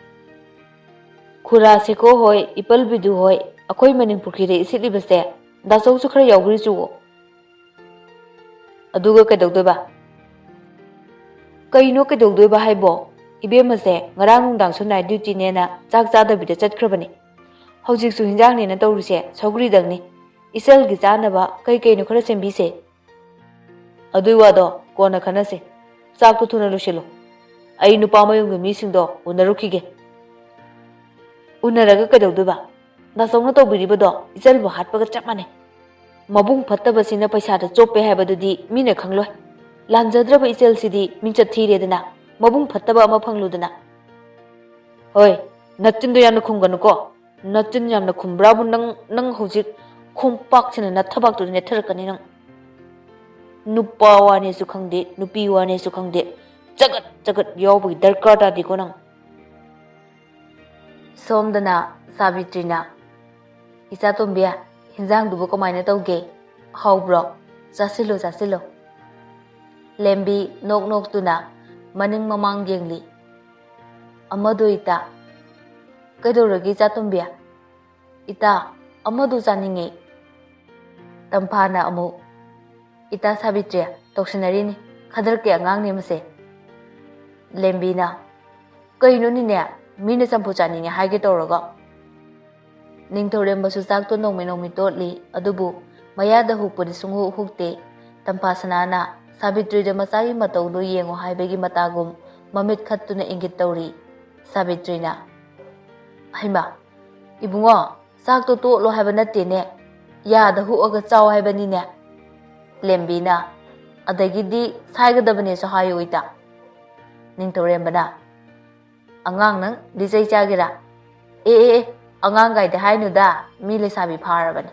ꯈꯨꯔꯥ ꯁꯦꯀꯣ ꯍꯣꯏ, ꯏꯄꯜ ꯕꯤꯗꯨ ꯍꯣꯏ, ꯑꯩꯈꯣꯏ ꯃꯅꯤꯡ ꯄꯨꯈ꯭ꯔꯤꯗ ꯏꯁꯤꯠꯂꯤꯕꯁꯦ ꯗꯥꯆꯧꯁꯨ ꯈꯔ ꯌꯥꯎꯕꯤꯔꯨꯆꯨꯋꯣ꯫ ꯑꯗꯨꯒ ꯀꯩꯗꯧꯗꯣꯏꯕ? ꯀꯩꯅꯣ ꯀꯩꯗꯧꯗꯣꯏꯕ ꯍꯥꯏꯕꯣ? ꯏꯕꯦꯝꯃꯁꯦ ꯉꯔꯥꯡ ꯅꯨꯡꯗꯥꯡꯁꯨ ꯅꯥꯏꯠ ꯗ꯭ꯌꯨꯇꯤꯅꯦꯅ ꯆꯥꯛ ꯆꯥꯗꯕꯤꯗ ꯆꯠꯈ꯭ꯔꯕꯅꯤ꯫ ꯍꯧꯖꯤꯛꯁꯨ ꯍꯤꯟꯖꯥꯡꯅꯦꯅ ꯇꯧꯔꯤꯁꯦ ꯁꯧꯒ꯭ꯔꯤꯗꯪꯅꯤ꯫ ꯏꯆꯜꯒꯤ ꯆꯥꯅꯕ ꯀꯩ ꯀꯩꯅꯣ ꯈꯔ ꯁꯦꯝꯕꯤꯁꯦ꯫ ꯑꯗꯨꯏ ꯋꯥꯗꯣ ꯀꯣꯟꯅ ꯈꯟꯅꯁꯦ꯫ ꯆꯥꯛꯇꯣ ꯊꯨꯅ ꯂꯣꯏꯁꯤꯜꯂꯨ꯫ ꯑꯩ ꯅꯨꯄꯥ ꯃꯌꯨꯝꯒꯤ ꯃꯤꯁꯤꯡꯗꯣ ꯎꯅꯔꯨꯈꯤꯒꯦ꯫ ꯎꯅꯔꯒ ꯀꯩꯗꯧꯗꯣꯏꯕ? ꯗꯥꯆꯧꯅ ꯇꯧꯕꯤꯔꯤꯕꯗꯣ ꯏꯆꯜꯕꯨ ꯍꯥꯠꯄꯒ ꯆꯞ ꯃꯥꯟꯅꯩ꯫ ꯃꯕꯨꯡ ꯐꯠꯇꯕꯁꯤꯅ ꯄꯩꯁꯥꯗ ꯆꯣꯞꯄꯦ ꯍꯥꯏꯕꯗꯨꯗꯤ ꯃꯤꯅ ꯈꯪꯂꯣꯏ꯫ ꯂꯥꯟꯖꯗ꯭ꯔꯕ ꯏꯆꯜꯁꯤꯗꯤ ꯃꯤꯡꯆꯠ ꯊꯤꯔꯦꯗꯅ, ꯃꯕꯨꯡ ꯐꯠꯇꯕ ꯑꯃ ꯐꯪꯂꯨꯗꯅ꯫ ꯍꯣꯏ, ꯅꯆꯤꯟꯗꯣ ꯌꯥꯝꯅ ꯈꯨꯝꯒꯅꯨꯀꯣ꯫ ꯅꯆꯤꯟ ꯌꯥꯝꯅ ꯈꯨꯝꯕ꯭ꯔꯥꯕꯨ ꯅꯪ, ꯅꯪ ꯍꯧꯖꯤꯛ ꯈꯣꯡꯄꯥꯛꯁꯤꯅ ꯅꯊꯕꯥꯛꯇꯨꯗ ꯅꯦꯠꯊꯔꯛꯀꯅꯤ ꯅꯪ꯫ ꯅꯨꯄꯥ ꯋꯥꯅꯦꯁꯨ ꯈꯪꯗꯦ, ꯅꯨꯄꯤ ꯋꯥꯅꯦꯁꯨ ꯈꯪꯗꯦ꯫ ꯆꯒꯠ ꯆꯒꯠ ꯌꯥꯎꯕꯒꯤ ꯗꯔꯀꯥꯔ ꯇꯥꯗꯦꯀꯣ ꯅꯪ꯫ ꯁꯣꯝꯗꯅ ꯁꯥꯕꯤꯇ꯭ꯔꯤꯅ, "ꯏꯆꯥ ꯇꯣꯝꯕꯤ, ꯍꯤꯟꯖꯥꯡꯗꯨꯕꯨ ꯀꯃꯥꯏꯅ ꯇꯧꯒꯦ? ꯍꯥꯎꯕ꯭ꯔꯣ? ꯆꯥꯁꯤꯜꯂꯨ, ꯆꯥꯁꯤꯜꯂꯨ꯫" ꯂꯦꯝꯕꯤ ꯅꯣꯛ ꯅꯣꯛꯇꯨꯅ ꯃꯅꯤꯡ ꯃꯃꯥꯡ ꯌꯦꯡꯂꯤ꯫ "ꯑꯃꯗꯣ ꯏꯇꯥ꯫" "ꯀꯩꯗꯧꯔꯒꯦ ꯏꯆꯥ ꯇꯣꯝꯕꯤ?" "ꯏꯇꯥ, ꯑꯃꯗꯣ ꯆꯥꯅꯤꯡꯉꯦ꯫" ꯇꯝꯐꯥꯅ ꯑꯃꯨꯛ, "ꯏꯇꯥ ꯁꯥꯕꯤꯇ꯭ꯔꯤ, ꯇꯧꯁꯤꯟꯅꯔꯤꯅꯤ꯫ ꯈꯗꯔꯛꯀꯤ ꯑꯉꯥꯡꯅꯦ ꯃꯁꯦ꯫ ꯂꯦꯝꯕꯤꯅ, "ꯀꯩꯅꯣꯅꯤꯅꯦ, ꯃꯤꯅ ꯆꯝꯐꯨꯠ ꯆꯥꯅꯤꯡꯉꯦ ꯍꯥꯏꯒꯦ ꯇꯧꯔꯒ?" ꯅꯤꯡꯊꯧꯔꯦꯝꯕꯁꯨ ꯆꯥꯛꯇꯣ ꯅꯣꯡꯃꯩ ꯅꯣꯡꯃꯩ ꯇꯣꯠꯂꯤ, ꯑꯗꯨꯕꯨ ꯃꯌꯥꯗ ꯍꯨꯛꯄꯗꯤ ꯁꯨꯡꯍꯨꯛ ꯍꯨꯛꯇꯦ꯫ ꯇꯝꯐꯥ ꯁꯅꯥꯅ ꯁꯥꯕꯤꯇ꯭ꯔꯤꯗ ꯃꯆꯥꯒꯤ ꯃꯇꯧꯗꯨ ꯌꯦꯡꯉꯨ ꯍꯥꯏꯕꯒꯤ ꯃꯇꯥꯒꯨꯝ ꯃꯃꯤꯠ ꯈꯠꯇꯨꯅ ꯏꯪꯒꯤꯠ ꯇꯧꯔꯤ꯫ ꯁꯥꯕꯤꯇ꯭ꯔꯤꯅ, "ꯍꯩꯃꯥ, ꯏꯕꯨꯡꯉꯣ, ꯆꯥꯛꯇꯣ ꯇꯣꯠꯂꯣ ꯍꯥꯏꯕ ꯅꯠꯇꯦꯅꯦ, ꯌꯥꯗ ꯍꯨꯛꯑꯒ ꯆꯥꯎ ꯍꯥꯏꯕꯅꯤꯅꯦ꯫" ꯂꯦꯝꯕꯤꯅ, "ꯑꯗꯒꯤꯗꯤ ꯁꯥꯏꯒꯗꯕꯅꯦꯁꯨ ꯍꯥꯏꯌꯨ ꯏꯇꯥ꯫" ꯅꯤꯡꯊꯧꯔꯦꯝꯕꯅ, "ꯑꯉꯥꯡ ꯅꯪ ꯂꯤꯆꯩ ꯆꯥꯒꯦꯔꯥ? ꯑꯦ, ꯑꯦ, ꯑꯦ, ꯑꯉꯥꯡ ꯀꯥꯏꯗꯤ ꯍꯥꯏꯅꯨꯗ, ꯃꯤ ꯂꯩꯁꯥꯕꯤ ꯐꯥꯔꯕꯅꯤ꯫"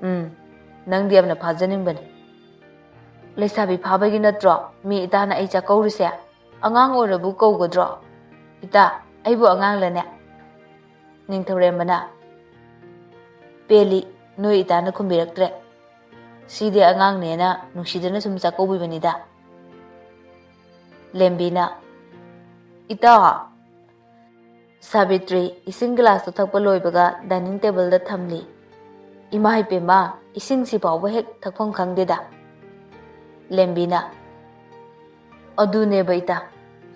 "ꯎꯝ, ꯅꯪꯗꯤ ꯌꯥꯝꯅ ꯐꯥꯖꯅꯤꯡꯕꯅꯤ꯫" "ꯂꯩꯁꯥꯕꯤ ꯐꯥꯕꯒꯤ ꯅꯠꯇ꯭ꯔꯣ ꯃꯤ ꯏꯇꯥꯅ ꯑꯩ ꯆꯥꯛꯀꯧꯔꯤꯁꯦ? ꯑꯉꯥꯡ ꯑꯣꯏꯔꯕꯨ ꯀꯧꯒꯗ꯭ꯔꯣ? ꯏꯇꯥ, ꯑꯩꯕꯨ ꯑꯉꯥꯡꯂꯅꯦ?" ꯅꯤꯡꯊꯧꯔꯦꯝꯕꯅ, "ꯄꯦꯜꯂꯤ, ꯅꯣꯏ ꯏꯇꯥꯅ ꯈꯨꯝꯕꯤꯔꯛꯇ꯭ꯔꯦ꯫ ꯁꯤꯗꯤ ꯑꯉꯥꯡꯅꯦꯅ ꯅꯨꯡꯁꯤꯗꯅ ꯁꯨꯝ ꯆꯥꯛꯀꯧꯕꯤꯕꯅꯤꯗ꯫" ꯂꯦꯝꯕꯤꯅ, "ꯏꯇꯥ!" ꯁꯥꯕꯤꯇ꯭ꯔꯤ ꯏꯁꯤꯡ ꯒꯤꯂꯥꯁꯇꯨ ꯊꯛꯄ ꯂꯣꯏꯕꯒ ꯗꯥꯏꯅꯤꯡ ꯇꯦꯕꯜꯗ ꯊꯝꯂꯤ꯫ "ꯏꯃꯥ ꯏꯄꯦꯝꯃ, ꯏꯁꯤꯡꯁꯤ ꯐꯥꯎꯕ ꯍꯦꯛ ꯊꯛꯐꯝ ꯈꯪꯗꯦꯗ꯫" ꯂꯦꯝꯕꯤꯅ, "ꯑꯗꯨꯅꯦꯕ ꯏꯇꯥ,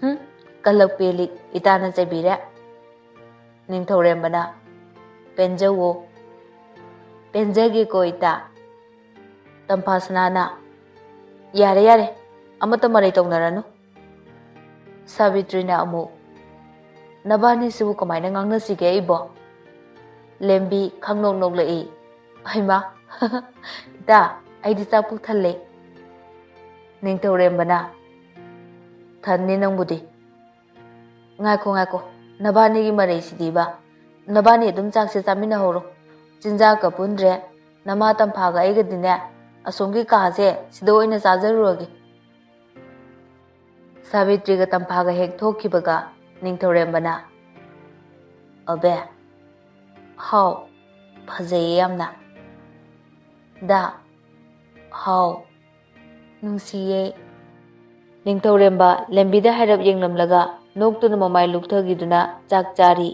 ꯍꯨꯝ, ꯀꯂꯛ ꯄꯦꯜꯂꯤ, ꯏꯇꯥꯅ ꯆꯩꯕꯤꯔꯦ꯫" ꯅꯤꯡꯊꯧꯔꯦꯝꯕꯅ, "ꯄꯦꯟꯖꯧꯋꯣ꯫" "ꯄꯦꯟꯖꯒꯦꯀꯣ ꯏꯇꯥ꯫" ꯇꯝꯐꯥꯁꯅꯥꯅ, "ꯌꯥꯔꯦ, ꯌꯥꯔꯦ, ꯑꯃꯠꯇ ꯃꯔꯩ ꯇꯧꯅꯔꯅꯨ꯫" ꯁꯥꯕꯤꯇ꯭ꯔꯤꯅ ꯑꯃꯨꯛ, "ꯅꯕꯥꯅꯤꯁꯤꯕꯨ ꯀꯃꯥꯏꯅ ꯉꯥꯡꯅꯁꯤꯒꯦ ꯑꯩꯕꯣ?" ꯂꯦꯝꯕꯤ ꯈꯪꯅꯣꯛ ꯅꯣꯛꯂꯛꯏ꯫ "ꯍꯩꯃꯥ, ꯏꯇꯥ, ꯑꯩꯗꯤ ꯆꯥꯛ ꯄꯨꯛ ꯊꯜꯂꯦ꯫" ꯅꯤꯡꯊꯧꯔꯦꯝꯕꯅ, "ꯊꯟꯅꯤ ꯅꯪꯕꯨꯗꯤ꯫ ꯉꯥꯏꯈꯣ, ꯉꯥꯏꯈꯣ, ꯅꯕꯥꯅꯤꯒꯤ ꯃꯔꯩꯁꯤꯗꯤꯕ꯫ ꯅꯕꯥꯅꯤ ꯑꯗꯨꯝ ꯆꯥꯛꯁꯦ ꯆꯥꯃꯤꯟꯅꯍꯧꯔꯣ꯫ ꯆꯤꯟꯖꯥꯛꯀ ꯄꯨꯟꯗ꯭ꯔꯦ꯫ ꯅꯃꯥ ꯇꯝꯐꯥꯒ ꯑꯩꯒꯗꯤꯅꯦ, ꯑꯁꯣꯝꯒꯤ ꯀꯥꯁꯦ ꯁꯤꯗ ꯑꯣꯏꯅ ꯆꯥꯖꯔꯨꯔꯒꯦ꯫" ꯁꯥꯕꯤꯇ꯭ꯔꯤꯒ ꯇꯝꯐꯥꯒ ꯍꯦꯛ ꯊꯣꯛꯈꯤꯕꯒ ꯅꯤꯡꯊꯧꯔꯦꯝꯕꯅ, "ꯑꯕꯦ, ꯍꯥꯎ, ꯐꯖꯩꯌꯦ ꯌꯥꯝꯅ꯫" "ꯗꯥ, ꯍꯥꯎ, ꯅꯨꯡꯁꯤꯌꯦ꯫" ꯅꯤꯡꯊꯧꯔꯦꯝꯕ ꯂꯦꯝꯕꯤꯗ ꯍꯥꯏꯔꯞ ꯌꯦꯡꯂꯝꯂꯒ ꯅꯣꯛꯇꯨꯅ ꯃꯃꯥꯏ ꯂꯨꯞꯊꯈꯤꯗꯨꯅ ꯆꯥꯛ ꯆꯥꯔꯤ꯫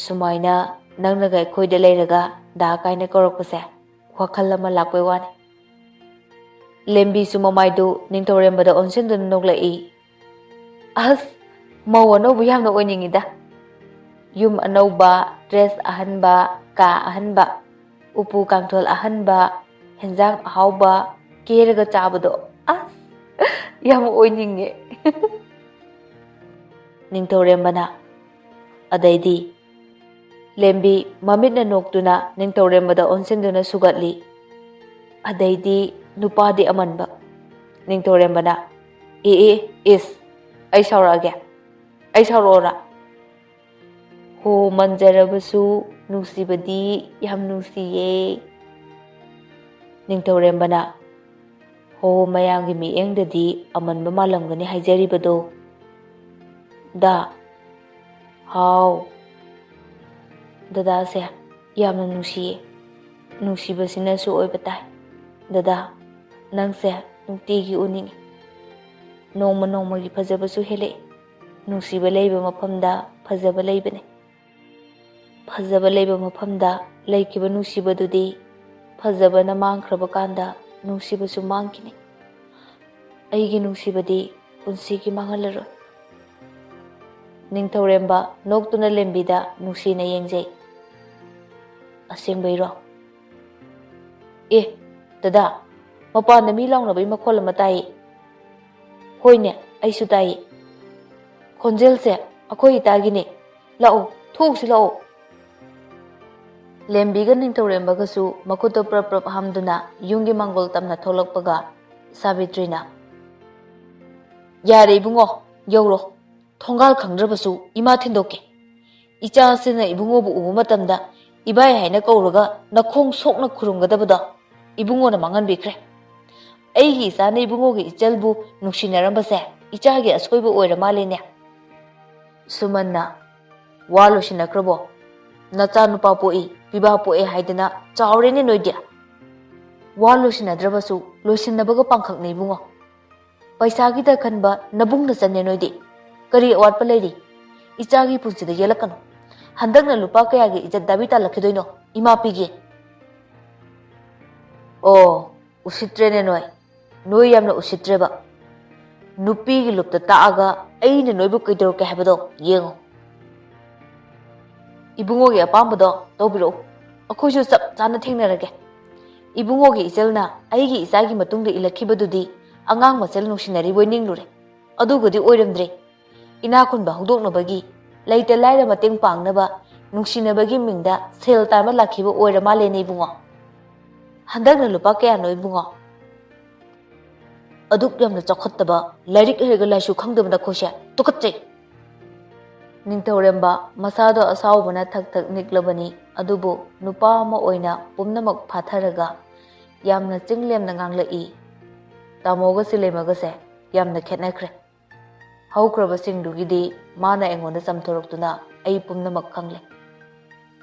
ꯁꯨꯃꯥꯏꯅ ꯅꯪꯅꯒ ꯑꯩꯈꯣꯏꯗ ꯂꯩꯔꯒ ꯗꯥ ꯀꯥꯏꯅ ꯀꯧꯔꯛꯄꯁꯦ ꯋꯥꯈꯜ ꯑꯃ ꯂꯥꯛꯄꯩ ꯋꯥꯅꯤ꯫ ꯂꯦꯝꯕꯤꯁꯨ ꯃꯃꯥꯏꯗꯨ ꯅꯤꯡꯊꯧꯔꯦꯝꯕꯗ ꯑꯣꯟꯁꯤꯟꯗꯨꯅ ꯅꯣꯛꯂꯛꯏ꯫ ꯑꯁ, ꯃꯧ ꯑꯅꯧꯕ ꯌꯥꯝꯅ ꯑꯣꯏꯅꯤꯡꯉꯤꯗ꯫ ꯌꯨꯝ ꯑꯅꯧꯕ, ꯗ꯭ꯔꯦꯁ ꯑꯍꯟꯕ, ꯀꯥ ꯑꯍꯟꯕ, ꯎꯄꯨ ꯀꯥꯡꯊꯣꯜ ꯑꯍꯟꯕ, ꯍꯦꯟꯖꯥꯡ ꯑꯍꯥꯎꯕ, ꯀꯦꯔꯒ ꯆꯥꯕꯗꯣ꯫ ꯑꯁ, ꯌꯥꯝ ꯑꯣꯏꯅꯤꯡꯉꯦ꯫ ꯅꯤꯡꯊꯧꯔꯦꯝꯕꯅ꯫ ꯑꯗꯩꯗꯤ ꯂꯦꯝꯕꯤ ꯃꯃꯤꯠꯅ ꯅꯣꯛꯇꯨꯅ ꯅꯤꯡꯊꯧꯔꯦꯝꯕꯗ ꯑꯣꯟꯁꯤꯟꯗꯨꯅ ꯁꯨꯒꯠꯂꯤ꯫ ꯑꯗꯩꯗꯤ ꯅꯨꯄꯥꯗꯤ ꯑꯃꯟꯕ꯫ ꯅꯤꯡꯊꯧꯔꯦꯝꯕꯅ, "ꯑꯦ, ꯑꯦ, ꯏꯁ, ꯑꯩ ꯁꯥꯎꯔꯛꯑꯒꯦ? ꯑꯩ ꯁꯥꯎꯔꯛꯑꯣꯔꯥ?" ꯍꯣ ꯃꯟꯖꯔꯕꯁꯨ ꯅꯨꯡꯁꯤꯕꯗꯤ ꯌꯥꯝ ꯅꯨꯡꯁꯤꯌꯦ꯫ ꯅꯤꯡꯊꯧꯔꯦꯝꯕꯅ, "ꯍꯣ ꯃꯌꯥꯝꯒꯤ ꯃꯤꯠꯌꯦꯡꯗꯗꯤ ꯑꯃꯟꯕ ꯃꯥꯜꯂꯝꯒꯅꯤ ꯍꯥꯏꯖꯔꯤꯕꯗꯣ꯫ ꯗꯥ, ꯍꯥꯎ꯫ ꯗꯗꯥꯁꯦ ꯌꯥꯝꯅ ꯅꯨꯡꯁꯤꯌꯦ꯫ ꯅꯨꯡꯁꯤꯕꯁꯤꯅꯁꯨ ꯑꯣꯏꯕ ꯇꯥꯏ꯫ ꯗꯗꯥ, ꯅꯪꯁꯦ ꯅꯨꯡꯇꯤꯒꯤ ꯎꯅꯤꯡꯉꯤ꯫ ꯅꯣꯡꯃ ꯅꯣꯡꯃꯒꯤ ꯐꯖꯕꯁꯨ ꯍꯦꯜꯂꯛꯏ꯫ ꯅꯨꯡꯁꯤꯕ ꯂꯩꯕ ꯃꯐꯝꯗ ꯐꯖꯕ ꯂꯩꯕꯅꯤ꯫ ꯐꯖꯕ ꯂꯩꯕ ꯃꯐꯝꯗ ꯂꯩꯈꯤꯕ ꯅꯨꯡꯁꯤꯕꯗꯨꯗꯤ ꯐꯖꯕꯅ ꯃꯥꯡꯈ꯭ꯔꯕ ꯀꯥꯟꯗ ꯅꯨꯡꯁꯤꯕꯁꯨ ꯃꯥꯡꯈꯤꯅꯤ꯫ ꯑꯩꯒꯤ ꯅꯨꯡꯁꯤꯕꯗꯤ ꯄꯨꯟꯁꯤꯒꯤ ꯃꯥꯡꯍꯜꯂꯔꯣꯏ꯫" ꯅꯤꯡꯊꯧꯔꯦꯝꯕ ꯅꯣꯛꯇꯨꯅ ꯂꯦꯝꯕꯤꯗ ꯅꯨꯡꯁꯤꯅ ꯌꯦꯡꯖꯩ꯫ "ꯑꯁꯦꯡꯕꯩꯔꯣ? ꯑꯦ, ꯗꯗꯥ, ꯃꯄꯥꯟꯗ ꯃꯤ ꯂꯥꯎꯅꯕꯒꯤ ꯃꯈꯣꯜ ꯑꯃ ꯇꯥꯏꯌꯦ꯫" "ꯍꯣꯏꯅꯦ, ꯑꯩꯁꯨ ꯇꯥꯏꯌꯦ꯫ ꯈꯣꯟꯖꯦꯜꯁꯦ ꯑꯩꯈꯣꯏ ꯏꯇꯥꯒꯤꯅꯦ꯫ ꯂꯥꯛꯑꯣ, ꯊꯣꯛꯎꯁꯤ ꯂꯥꯛꯑꯣ꯫" ꯂꯦꯝꯕꯤꯒ ꯅꯤꯡꯊꯧꯔꯦꯝꯕꯒꯁꯨ ꯃꯈꯨꯠꯇꯣ ꯄ꯭ꯔꯞ ꯄ꯭ꯔꯞ ꯍꯥꯝꯗꯨꯅ ꯌꯨꯝꯒꯤ ꯃꯥꯡꯒꯣꯜ ꯇꯝꯅ ꯊꯣꯛꯂꯛꯄꯒ ꯁꯥꯕꯤꯇ꯭ꯔꯤꯅ, "ꯌꯥꯔꯦ ꯏꯕꯨꯡꯉꯣ, ꯌꯧꯔꯣ꯫ ꯊꯣꯡꯒꯥꯜ ꯈꯪꯗ꯭ꯔꯕꯁꯨ ꯏꯃꯥ ꯊꯤꯟꯗꯣꯛꯀꯦ꯫ ꯏꯆꯥꯁꯤꯅ ꯏꯕꯨꯡꯉꯣꯕꯨ ꯎꯕ ꯃꯇꯝꯗ ꯏꯕꯥꯏ ꯍꯥꯏꯅ ꯀꯧꯔꯒ ꯅꯈꯣꯡ ꯁꯣꯛꯅ ꯈꯨꯔꯨꯝꯒꯗꯕꯗꯣ ꯏꯕꯨꯡꯉꯣꯅ ꯃꯥꯡꯍꯟꯕꯤꯈ꯭ꯔꯦ꯫ ꯑꯩꯒꯤ ꯏꯆꯥꯅ ꯏꯕꯨꯡꯉꯣꯒꯤ ꯏꯆꯜꯕꯨ ꯅꯨꯡꯁꯤꯅꯔꯝꯕꯁꯦ ꯏꯆꯥꯒꯤ ꯑꯁꯣꯏꯕ ꯑꯣꯏꯔ ꯃꯥꯜꯂꯦꯅꯦ꯫" ꯁꯨꯃꯟꯅ, "ꯋꯥ ꯂꯣꯏꯁꯤꯟꯅꯈ꯭ꯔꯕꯣ? ꯅꯆꯥ ꯅꯨꯄꯥ ꯄꯣꯛꯏ, ꯄꯤꯕꯥ ꯄꯣꯛꯑꯦ ꯍꯥꯏꯗꯅ ꯆꯥꯎꯔꯦꯅꯦ ꯅꯣꯏꯗꯤ꯫ ꯋꯥ ꯂꯣꯏꯁꯤꯟꯅꯗ꯭ꯔꯕꯁꯨ ꯂꯣꯏꯁꯤꯟꯅꯕꯒ ꯄꯥꯡꯈꯛꯅꯦ ꯏꯕꯨꯡꯉꯣ꯫ ꯄꯩꯁꯥꯒꯤꯗ ꯈꯟꯕ ꯅꯕꯨꯡ ꯅꯆꯟꯅꯦ ꯅꯣꯏꯗꯤ꯫ ꯀꯔꯤ ꯑꯋꯥꯠꯄ ꯂꯩꯔꯤ? ꯏꯆꯥꯒꯤ ꯄꯨꯟꯁꯤꯗ ꯌꯦꯜꯂꯛꯀꯅꯨ꯫ ꯍꯟꯗꯛꯅ ꯂꯨꯄꯥ ꯀꯌꯥꯒꯤ ꯏꯖꯠ ꯗꯥꯕꯤ ꯇꯥꯜꯂꯛꯈꯤꯗꯣꯏꯅꯣ? ꯏꯃꯥ ꯄꯤꯒꯦ꯫" "ꯑꯣ, ꯎꯁꯤꯠꯇ꯭ꯔꯦꯅꯦ ꯅꯣꯏ꯫ ꯅꯣꯏ ꯌꯥꯝꯅ ꯎꯁꯤꯠꯇ꯭ꯔꯦꯕ꯫ ꯅꯨꯄꯤꯒꯤ ꯂꯨꯞꯇ ꯇꯥꯛꯑꯒ ꯑꯩꯅ ꯅꯣꯏꯕꯨ ꯀꯩꯗꯧꯔꯛꯀꯦ ꯍꯥꯏꯕꯗꯣ ꯌꯦꯡꯉꯣ꯫ ꯏꯕꯨꯡꯉꯣꯒꯤ ꯑꯄꯥꯝꯕꯗꯣ ꯇꯧꯕꯤꯔꯛꯎ꯫ ꯑꯩꯈꯣꯏꯁꯨ ꯆꯞ ꯆꯥꯅ ꯊꯦꯡꯅꯔꯒꯦ꯫ ꯏꯕꯨꯡꯉꯣꯒꯤ ꯏꯆꯜꯅ ꯑꯩꯒꯤ ꯏꯆꯥꯒꯤ ꯃꯇꯨꯡꯗ ꯏꯜꯂꯛꯈꯤꯕꯗꯨꯗꯤ ꯑꯉꯥꯡ ꯃꯁꯦꯜ ꯅꯨꯡꯁꯤꯅꯔꯤꯕꯣꯏ ꯅꯤꯡꯂꯨꯔꯦ꯫ ꯑꯗꯨꯒꯗꯤ ꯑꯣꯏꯔꯝꯗ꯭ꯔꯦ꯫ ꯏꯅꯥ ꯈꯨꯟꯕ ꯍꯧꯗꯣꯛꯅꯕꯒꯤ, ꯂꯩꯇ ꯂꯥꯏꯔ ꯃꯇꯦꯡ ꯄꯥꯡꯅꯕ, ꯅꯨꯡꯁꯤꯅꯕꯒꯤ ꯃꯤꯡꯗ ꯁꯦꯜ ꯇꯥꯟꯕ ꯂꯥꯛꯈꯤꯕ ꯑꯣꯏꯔ ꯃꯥꯜꯂꯦꯅꯦ ꯏꯕꯨꯡꯉꯣ꯫ ꯍꯟꯗꯛꯅ ꯂꯨꯄꯥ ꯀꯌꯥꯅꯣ ꯏꯕꯨꯡꯉꯣ? ꯑꯗꯨꯛ ꯌꯥꯝꯅ ꯆꯥꯎꯈꯠꯇꯕ, ꯂꯥꯏꯔꯤꯛ ꯍꯩꯔꯒ ꯂꯥꯏꯁꯨ ꯈꯪꯗꯕ ꯅꯈꯣꯏꯁꯦ ꯇꯨꯀꯠꯆꯩ꯫ ꯅꯤꯡꯊꯧꯔꯦꯝꯕ ꯃꯁꯥꯗꯣ ꯑꯁꯥꯎꯕꯅ ꯊꯛ ꯊꯛ ꯅꯤꯛꯂꯕꯅꯤ, ꯑꯗꯨꯕꯨ ꯅꯨꯄꯥ ꯑꯃ ꯑꯣꯏꯅ ꯄꯨꯝꯅꯃꯛ ꯐꯥꯊꯔꯒ ꯌꯥꯝꯅ ꯆꯤꯡꯂꯦꯝꯅ ꯉꯥꯡꯂꯛꯏ꯫ ꯇꯥꯃꯣꯒ ꯁꯤꯂꯦꯝꯃꯒꯁꯦ ꯌꯥꯝꯅ ꯈꯦꯠꯅꯈ꯭ꯔꯦ꯫ ꯍꯧꯈ꯭ꯔꯕꯁꯤꯡꯗꯨꯒꯤꯗꯤ ꯃꯥꯅ ꯑꯩꯉꯣꯟꯗ ꯆꯝꯊꯣꯔꯛꯇꯨꯅ ꯑꯩ ꯄꯨꯝꯅꯃꯛ ꯈꯪꯂꯦ꯫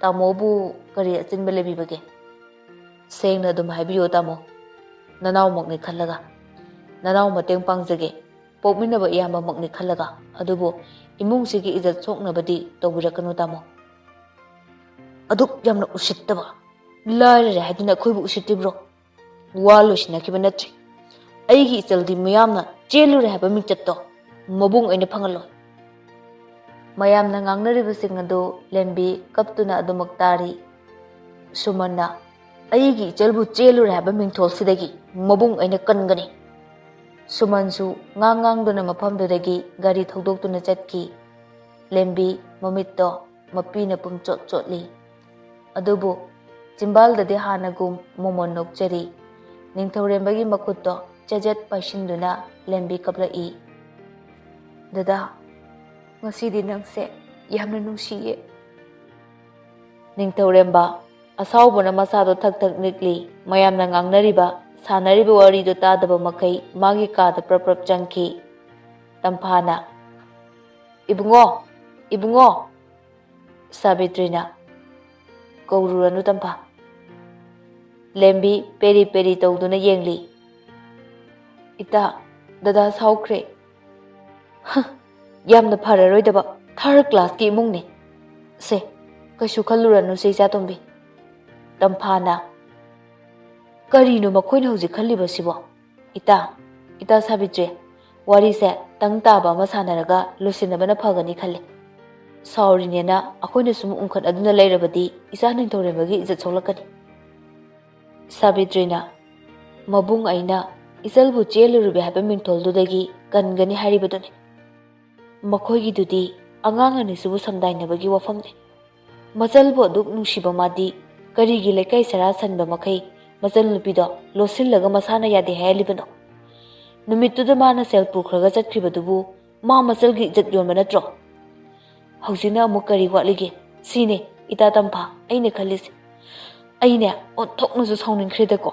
ꯇꯥꯃꯣꯕꯨ ꯀꯔꯤ ꯑꯆꯤꯟꯕ ꯂꯩꯕꯤꯕꯒꯦ? ꯁꯦꯡꯅ ꯑꯗꯨꯝ ꯍꯥꯏꯕꯤꯌꯨ ꯇꯥꯃꯣ, ꯅꯅꯥꯎꯃꯛꯅꯤ ꯈꯜꯂꯒ꯫ ꯅꯅꯥꯎ ꯃꯇꯦꯡ ꯄꯥꯡꯖꯒꯦ, ꯄꯣꯛꯃꯤꯟꯅꯕ ꯏꯌꯥꯝꯕꯃꯛꯅꯤ ꯈꯜꯂꯒ꯫ ꯑꯗꯨꯕꯨ ꯏꯃꯨꯡꯁꯤꯒꯤ ꯏꯖꯠ ꯁꯣꯛꯅꯕꯗꯤ ꯇꯧꯕꯤꯔꯛꯀꯅꯨ ꯇꯥꯃꯣ꯫ ꯑꯗꯨꯛ ꯌꯥꯝꯅ ꯎꯁꯤꯠꯇꯕ, ꯂꯥꯏꯔꯔꯦ ꯍꯥꯏꯗꯨꯅ ꯑꯩꯈꯣꯏꯕꯨ ꯎꯁꯤꯠꯇ꯭ꯔꯤꯕ꯭ꯔꯣ? ꯋꯥ ꯂꯣꯏꯁꯤꯟꯅꯈꯤꯕ ꯅꯠꯇ꯭ꯔꯤ꯫ ꯑꯩꯒꯤ ꯏꯆꯜꯗꯤ ꯃꯤꯌꯥꯝꯅ ꯆꯦꯜꯂꯨꯔꯦ ꯍꯥꯏꯕ ꯃꯤꯡꯆꯠꯇꯣ ꯃꯕꯨꯡ ꯑꯩꯅ ꯐꯪꯍꯜꯂꯣꯏ꯫ ꯃꯌꯥꯝꯅ ꯉꯥꯡꯅꯔꯤꯕꯁꯤꯡ ꯑꯗꯨ ꯂꯦꯝꯕꯤ ꯀꯞꯇꯨꯅ ꯑꯗꯨꯃꯛ ꯇꯥꯔꯤ꯫ ꯁꯨꯃꯟꯅ, "ꯑꯩꯒꯤ ꯏꯆꯜꯕꯨ ꯆꯦꯜꯂꯨꯔꯦ ꯍꯥꯏꯕ ꯃꯤꯡꯊꯣꯜꯁꯤꯗꯒꯤ ꯃꯕꯨꯡ ꯑꯩꯅ ꯀꯟꯒꯅꯤ!" ꯁꯨꯃꯟꯁꯨ ꯉꯥꯡ ꯉꯥꯡꯗꯨꯅ ꯃꯐꯝꯗꯨꯗꯒꯤ ꯒꯥꯔꯤ ꯊꯧꯗꯣꯛꯇꯨꯅ ꯆꯠꯈꯤ꯫ ꯂꯦꯝꯕꯤ ꯃꯃꯤꯠꯇꯣ ꯃꯄꯤꯅ ꯄꯨꯝꯆꯣꯠ ꯆꯣꯠꯂꯤ꯫ ꯑꯗꯨꯕꯨ ꯆꯤꯝꯕꯥꯜꯗꯗꯤ ꯍꯥꯟꯅꯒꯨꯝ ꯃꯣꯃꯣꯟ ꯅꯣꯛꯆꯔꯤ꯫ ꯅꯤꯡꯊꯧꯔꯦꯝꯕꯒꯤ ꯃꯈꯨꯠꯇꯣ ꯆꯦꯖꯦꯠ ꯄꯥꯏꯁꯤꯟꯗꯨꯅ ꯂꯦꯝꯕꯤ ꯀꯞꯂꯛꯏ꯫ "ꯗꯗꯥ, ꯉꯁꯤꯗꯤ ꯅꯪꯁꯦ ꯌꯥꯝꯅ ꯅꯨꯡꯁꯤꯌꯦ꯫" ꯅꯤꯡꯊꯧꯔꯦꯝꯕ ꯑꯁꯥꯎꯕꯅ ꯃꯁꯥꯗꯣ ꯊꯛ ꯊꯛ ꯅꯤꯛꯂꯤ꯫ ꯃꯌꯥꯝꯅ ꯉꯥꯡꯅꯔꯤꯕ, ꯁꯥꯟꯅꯔꯤꯕ ꯋꯥꯔꯤꯗꯨ ꯇꯥꯗꯕ ꯃꯈꯩ ꯃꯥꯒꯤ ꯀꯥꯗ ꯄ꯭ꯔꯞ ꯄ꯭ꯔꯞ ꯆꯪꯈꯤ꯫ ꯇꯝꯐꯥꯅ, "ꯏꯕꯨꯡꯉꯣ, ꯏꯕꯨꯡꯉꯣ!" ꯁꯥꯕꯤꯇ꯭ꯔꯤꯅ, "ꯀꯧꯔꯨꯔꯅꯨ ꯇꯝꯐꯥ꯫" ꯂꯦꯝꯕꯤ ꯄꯦꯔꯤ ꯄꯦꯔꯤ ꯇꯧꯗꯨꯅ ꯌꯦꯡꯂꯤ꯫ "ꯏꯇꯥ, ꯗꯗꯥ ꯁꯥꯎꯈ꯭ꯔꯦ꯫" "ꯍ, ꯌꯥꯝꯅ ꯐꯔꯔꯣꯏꯗꯕ ꯊꯥꯔꯗ ꯀ꯭ꯂꯥꯁꯀꯤ ꯏꯃꯨꯡꯅꯤ꯫ ꯁꯦ, ꯀꯩꯁꯨ ꯈꯜꯂꯨꯔꯅꯨꯁꯦ ꯏꯆꯥꯇꯣꯝꯕꯤ꯫" ꯇꯝꯐꯥꯅ, "ꯀꯔꯤꯅꯣ ꯃꯈꯣꯏꯅ ꯍꯧꯖꯤꯛ ꯈꯜꯂꯤꯕꯁꯤꯕꯣ? ꯏꯇꯥ, ꯏꯇꯥ ꯁꯥꯕꯤꯇ꯭ꯔꯤ, ꯋꯥꯔꯤꯁꯦ ꯇꯪ ꯇꯥꯕ ꯑꯃ ꯁꯥꯟꯅꯔꯒ ꯂꯣꯏꯁꯤꯟꯅꯕꯅ ꯐꯒꯅꯤ ꯈꯜꯂꯤ꯫ ꯁꯥꯎꯔꯤꯅꯦꯅ ꯑꯩꯈꯣꯏꯅ ꯁꯨꯝ ꯎꯪꯈꯠꯅꯗꯨꯅ ꯂꯩꯔꯕꯗꯤ ꯏꯆꯥ ꯅꯤꯡꯊꯧꯔꯦꯝꯕꯒꯤ ꯏꯖꯠ ꯁꯣꯛꯂꯛꯀꯅꯤ꯫ ꯁꯥꯕꯤꯇ꯭ꯔꯤꯅ, "ꯃꯕꯨꯡ ꯑꯩꯅ ꯏꯆꯜꯕꯨ ꯆꯦꯜꯂꯨꯔꯤꯕ ꯍꯥꯏꯕ ꯃꯤꯡꯊꯣꯜꯗꯨꯗꯒꯤ ꯀꯟꯒꯅꯤ ꯍꯥꯏꯔꯤꯕꯗꯨꯅꯤ꯫ ꯃꯈꯣꯏꯒꯤꯗꯨꯗꯤ ꯑꯉꯥꯡ ꯑꯅꯤꯁꯤꯕꯨ ꯁꯝꯗꯥꯏꯅꯕꯒꯤ ꯋꯥꯐꯝꯅꯤ꯫ ꯃꯆꯜꯕꯨ ꯑꯗꯨꯛ ꯅꯨꯡꯁꯤꯕ ꯃꯥꯗꯤ ꯀꯔꯤꯒꯤ ꯂꯩꯀꯥꯏ ꯁꯔꯥ ꯁꯟꯕ ꯃꯈꯩ ꯃꯆꯜꯅꯨꯄꯤꯗꯣ ꯂꯣꯠꯁꯤꯜꯂꯒ ꯃꯁꯥꯅ ꯌꯥꯗꯦ ꯍꯥꯏꯍꯜꯂꯤꯕꯅꯣ? ꯅꯨꯃꯤꯠꯇꯨꯗ ꯃꯥꯅ ꯁꯦꯜ ꯄꯨꯈ꯭ꯔꯒ ꯆꯠꯈ꯭ꯔꯤꯕꯗꯨꯕꯨ ꯃꯥ ꯃꯆꯜꯒꯤ ꯏꯖꯠ ꯌꯣꯟꯕ ꯅꯠꯇ꯭ꯔꯣ? ꯍꯧꯖꯤꯛꯅ ꯑꯃꯨꯛ ꯀꯔꯤ ꯋꯥꯠꯂꯤꯒꯦ? ꯁꯤꯅꯦ ꯏꯇꯥ ꯇꯝꯐꯥ ꯑꯩꯅ ꯈꯜꯂꯤꯁꯦ꯫ ꯑꯩꯅꯦ ꯑꯣꯟꯊꯣꯛꯅꯁꯨ ꯁꯥꯎꯅꯤꯡꯈ꯭ꯔꯦꯗꯀꯣ꯫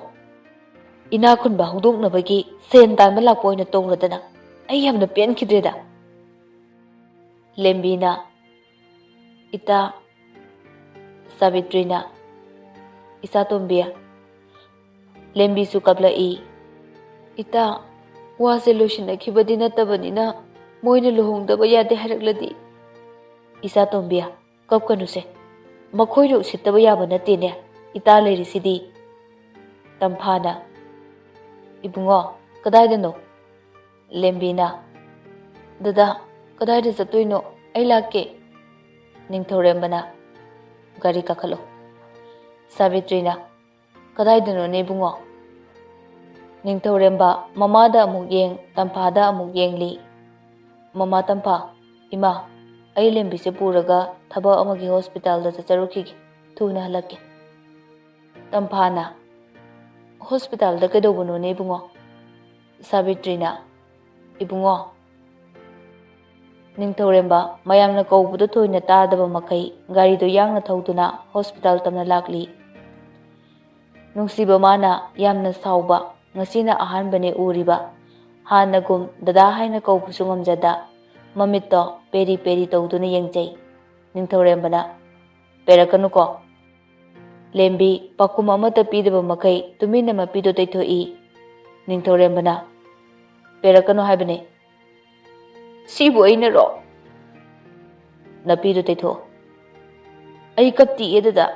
ꯏꯅꯥ ꯈꯨꯟꯕ ꯍꯧꯗꯣꯛꯅꯕꯒꯤ ꯁꯦꯟ ꯇꯥꯟꯕ ꯂꯥꯛꯄ ꯑꯣꯏꯅ ꯇꯧꯔꯗꯅ ꯑꯩ ꯌꯥꯝꯅ ꯄꯦꯟꯈꯤꯗ꯭ꯔꯦꯗ꯫" ꯂꯦꯝꯕꯤꯅ, "ꯏꯇꯥ꯫" ꯁꯥꯕꯤꯇ꯭ꯔꯤꯅ, "ꯏꯆꯥ ꯇꯣꯝꯕꯤ꯫" ꯂꯦꯝꯕꯤꯁꯨ ꯀꯞꯂꯛꯏ꯫ "ꯏꯇꯥ, ꯋꯥꯁꯦ ꯂꯣꯏꯁꯤꯟꯅꯈꯤꯕꯗꯤ ꯅꯠꯇꯕꯅꯤꯅ ꯃꯣꯏꯅ ꯂꯨꯍꯣꯡꯗꯕ ꯌꯥꯗꯦ ꯍꯥꯏꯔꯛꯂꯗꯤ?" ꯏꯆꯥ ꯇꯣꯝꯕꯤ, ꯀꯞꯀꯅꯨꯁꯦ꯫ ꯃꯈꯣꯏꯅ ꯎꯁꯤꯠꯇꯕ ꯌꯥꯕ ꯅꯠꯇꯦꯅꯦ, ꯏꯇꯥ ꯂꯩꯔꯤꯁꯤꯗꯤ꯫ ꯇꯝꯐꯥꯅ, "ꯏꯕꯨꯡꯉꯣ, ꯀꯗꯥꯏꯗꯅꯣ?" ꯂꯦꯝꯕꯤꯅ, "ꯗꯗꯥ, ꯀꯗꯥꯏꯗ ꯆꯠꯇꯣꯏꯅꯣ? ꯑꯩ ꯂꯥꯛꯀꯦ꯫" ꯅꯤꯡꯊꯧꯔꯦꯝꯕꯅ, "ꯒꯥꯔꯤ ꯀꯥꯈꯠꯂꯣ꯫" ꯁꯥꯕꯤꯇ꯭ꯔꯤꯅ, "ꯀꯗꯥꯏꯗꯅꯣꯅꯦ ꯏꯕꯨꯡꯉꯣ?" ꯅꯤꯡꯊꯧꯔꯦꯝꯕ ꯃꯃꯥꯗ ꯑꯃꯨꯛ ꯌꯦꯡ, ꯇꯝꯐꯥꯗ ꯑꯃꯨꯛ ꯌꯦꯡꯂꯤ꯫ "ꯃꯃꯥ ꯇꯝꯐꯥ, ꯏꯃꯥ, ꯑꯩ ꯂꯦꯝꯕꯤꯁꯦ ꯄꯨꯔꯒ ꯊꯕꯛ ꯑꯃꯒꯤ ꯍꯣꯁꯄꯤꯇꯥꯜꯗ ꯆꯠꯆꯔꯨꯈꯤꯒꯦ꯫ ꯊꯨꯅ ꯍꯜꯂꯛꯀꯦ꯫" ꯇꯝꯐꯥꯅ, "ꯍꯣꯁꯄꯤꯇꯥꯜꯗ ꯀꯩꯗꯧꯕꯅꯣꯅꯦ ꯏꯕꯨꯡꯉꯣ?" ꯁꯥꯕꯤꯇ꯭ꯔꯤꯅ, "ꯏꯕꯨꯡꯉꯣ, ꯅꯤꯡꯊꯧꯔꯦꯝꯕ ꯃꯌꯥꯝꯅ ꯀꯧꯕꯗꯨ ꯊꯣꯏꯅ ꯇꯥꯗꯕ ꯃꯈꯩ ꯒꯥꯔꯤꯗꯨ ꯌꯥꯡꯅ ꯊꯧꯗꯨꯅ ꯍꯣꯁꯄꯤꯇꯥꯜ ꯇꯝꯅ ꯂꯥꯛꯂꯤ꯫ ꯅꯨꯡꯁꯤꯕ ꯃꯥꯅ ꯌꯥꯝꯅ ꯁꯥꯎꯕ, ꯉꯁꯤꯅ ꯑꯍꯥꯟꯕꯅꯦ ꯎꯔꯤꯕ꯫ ꯍꯥꯟꯅꯒꯨꯝ ꯗꯗꯥ ꯍꯥꯏꯅ ꯀꯧꯕꯁꯨ ꯉꯝꯖꯗ, ꯃꯃꯤꯠꯇꯣ ꯄꯦꯔꯤ ꯄꯦꯔꯤ ꯇꯧꯗꯨꯅ ꯌꯦꯡꯖꯩ꯫" ꯅꯤꯡꯊꯧꯔꯦꯝꯕꯅ, "ꯄꯦꯔꯛꯀꯅꯨꯀꯣ꯫ ꯂꯦꯝꯕꯤ, ꯄꯥꯎꯈꯨꯝ ꯑꯃꯠꯇ ꯄꯤꯗꯕ ꯃꯈꯩ ꯇꯨꯃꯤꯟꯅ ꯃꯄꯤꯗꯣ ꯇꯩꯊꯣꯛꯏ꯫" ꯅꯤꯡꯊꯧꯔꯦꯝꯕꯅ, "ꯄꯦꯔꯛꯀꯅꯨ ꯍꯥꯏꯕꯅꯦ꯫" "ꯁꯤꯕꯨ ꯑꯩꯅꯔꯣ?" "ꯅꯄꯤꯗꯣ ꯇꯩꯊꯣꯛꯑꯣ꯫" "ꯑꯩ ꯀꯞꯇꯤꯌꯦ ꯗꯗꯥ꯫"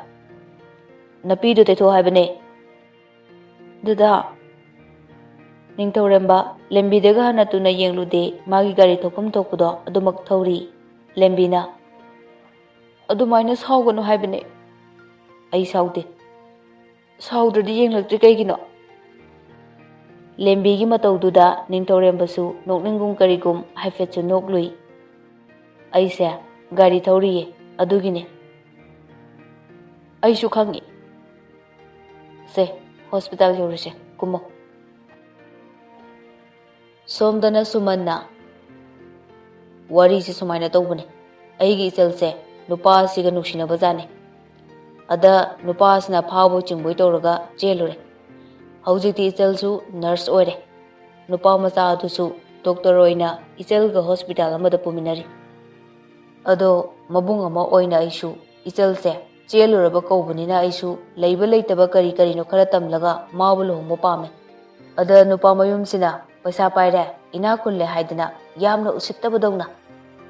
"ꯅꯄꯤꯗꯣ ꯇꯩꯊꯣꯛꯑꯣ ꯍꯥꯏꯕꯅꯦ꯫" "ꯗꯗꯥ, ꯅꯤꯡꯊꯧꯔꯦꯝꯕ, ꯂꯦꯝꯕꯤꯗꯒ ꯍꯟꯅ ꯇꯨꯅ ꯌꯦꯡꯂꯨꯗꯦ, ꯃꯥꯒꯤ ꯒꯥꯔꯤ ꯊꯧꯐꯝ ꯊꯣꯛꯄꯗꯣ ꯑꯗꯨꯃꯛ ꯊꯧꯔꯤ꯫ ꯂꯦꯝꯕꯤꯅ, "ꯑꯗꯨꯃꯥꯏꯅ ꯁꯥꯎꯒꯅꯨ ꯍꯥꯏꯕꯅꯦ꯫" "ꯑꯩ ꯁꯥꯎꯗꯦ꯫" "ꯁꯥꯎꯗ꯭ꯔꯗꯤ ꯌꯦꯡꯂꯛꯇ꯭ꯔꯤ ꯀꯩꯒꯤꯅꯣ?" ꯂꯦꯝꯕꯤꯒꯤ ꯃꯇꯧꯗꯨꯗ ꯅꯤꯡꯊꯧꯔꯦꯝꯕꯁꯨ ꯅꯣꯛꯅꯤꯡꯒꯨꯝ ꯀꯔꯤꯒꯨꯝ ꯍꯥꯏꯐꯦꯠꯁꯨ ꯅꯣꯛꯂꯨꯏ꯫ "ꯑꯩꯁꯦ ꯒꯥꯔꯤ ꯊꯧꯔꯤꯌꯦ, ꯑꯗꯨꯒꯤꯅꯦ꯫" "ꯑꯩꯁꯨ ꯈꯪꯉꯤ꯫ ꯁꯦ, ꯍꯣꯁꯄꯤꯇꯥꯜ ꯌꯧꯔꯁꯦ, ꯀꯨꯝꯃꯣ꯫" ꯁꯣꯝꯗꯅ ꯁꯨꯃꯟꯅ, "ꯋꯥꯔꯤꯁꯦ ꯁꯨꯃꯥꯏꯅ ꯇꯧꯕꯅꯦ, ꯑꯩꯒꯤ ꯏꯆꯜꯁꯦ ꯅꯨꯄꯥ ꯑꯁꯤꯒ ꯅꯨꯡꯁꯤꯅꯕꯖꯥꯠꯅꯦ꯫ ꯑꯗ ꯅꯨꯄꯥ ꯑꯁꯤꯅ ꯐꯥꯕꯣꯏ ꯆꯤꯡꯕꯣꯏ ꯇꯧꯔꯒ ꯆꯦꯜꯂꯨꯔꯦ꯫ ꯍꯧꯖꯤꯛꯇꯤ ꯏꯆꯜꯁꯨ ꯅꯔꯁ ꯑꯣꯏꯔꯦ꯫ ꯅꯨꯄꯥ ꯃꯆꯥ ꯑꯗꯨꯁꯨ ꯗꯣꯛꯇꯔ ꯑꯣꯏꯅ ꯏꯆꯜꯒ ꯍꯣꯁꯄꯤꯇꯥꯜ ꯑꯃꯗ ꯄꯨꯃꯤꯟꯅꯔꯤ꯫ ꯑꯗꯣ ꯃꯕꯨꯡ ꯑꯃ ꯑꯣꯏꯅ ꯑꯩꯁꯨ ꯏꯆꯜꯁꯦ ꯆꯦꯜꯂꯨꯔꯕ ꯀꯧꯕꯅꯤꯅ ꯑꯩꯁꯨ ꯂꯩꯕ ꯂꯩꯇꯕ ꯀꯔꯤ ꯀꯔꯤꯅꯣ ꯈꯔ ꯇꯝꯂꯒ ꯃꯥꯕꯨ ꯂꯨꯍꯣꯡꯕ ꯄꯥꯝꯃꯦ꯫ ꯑꯗ ꯅꯨꯄꯥ ꯃꯌꯨꯝꯁꯤꯅ ꯄꯩꯁꯥ ꯄꯥꯏꯔꯦ, ꯏꯅꯥꯛ ꯈꯨꯜꯂꯦ ꯍꯥꯏꯗꯅ ꯌꯥꯝꯅ ꯎꯁꯤꯠꯇꯕꯗꯧꯅ,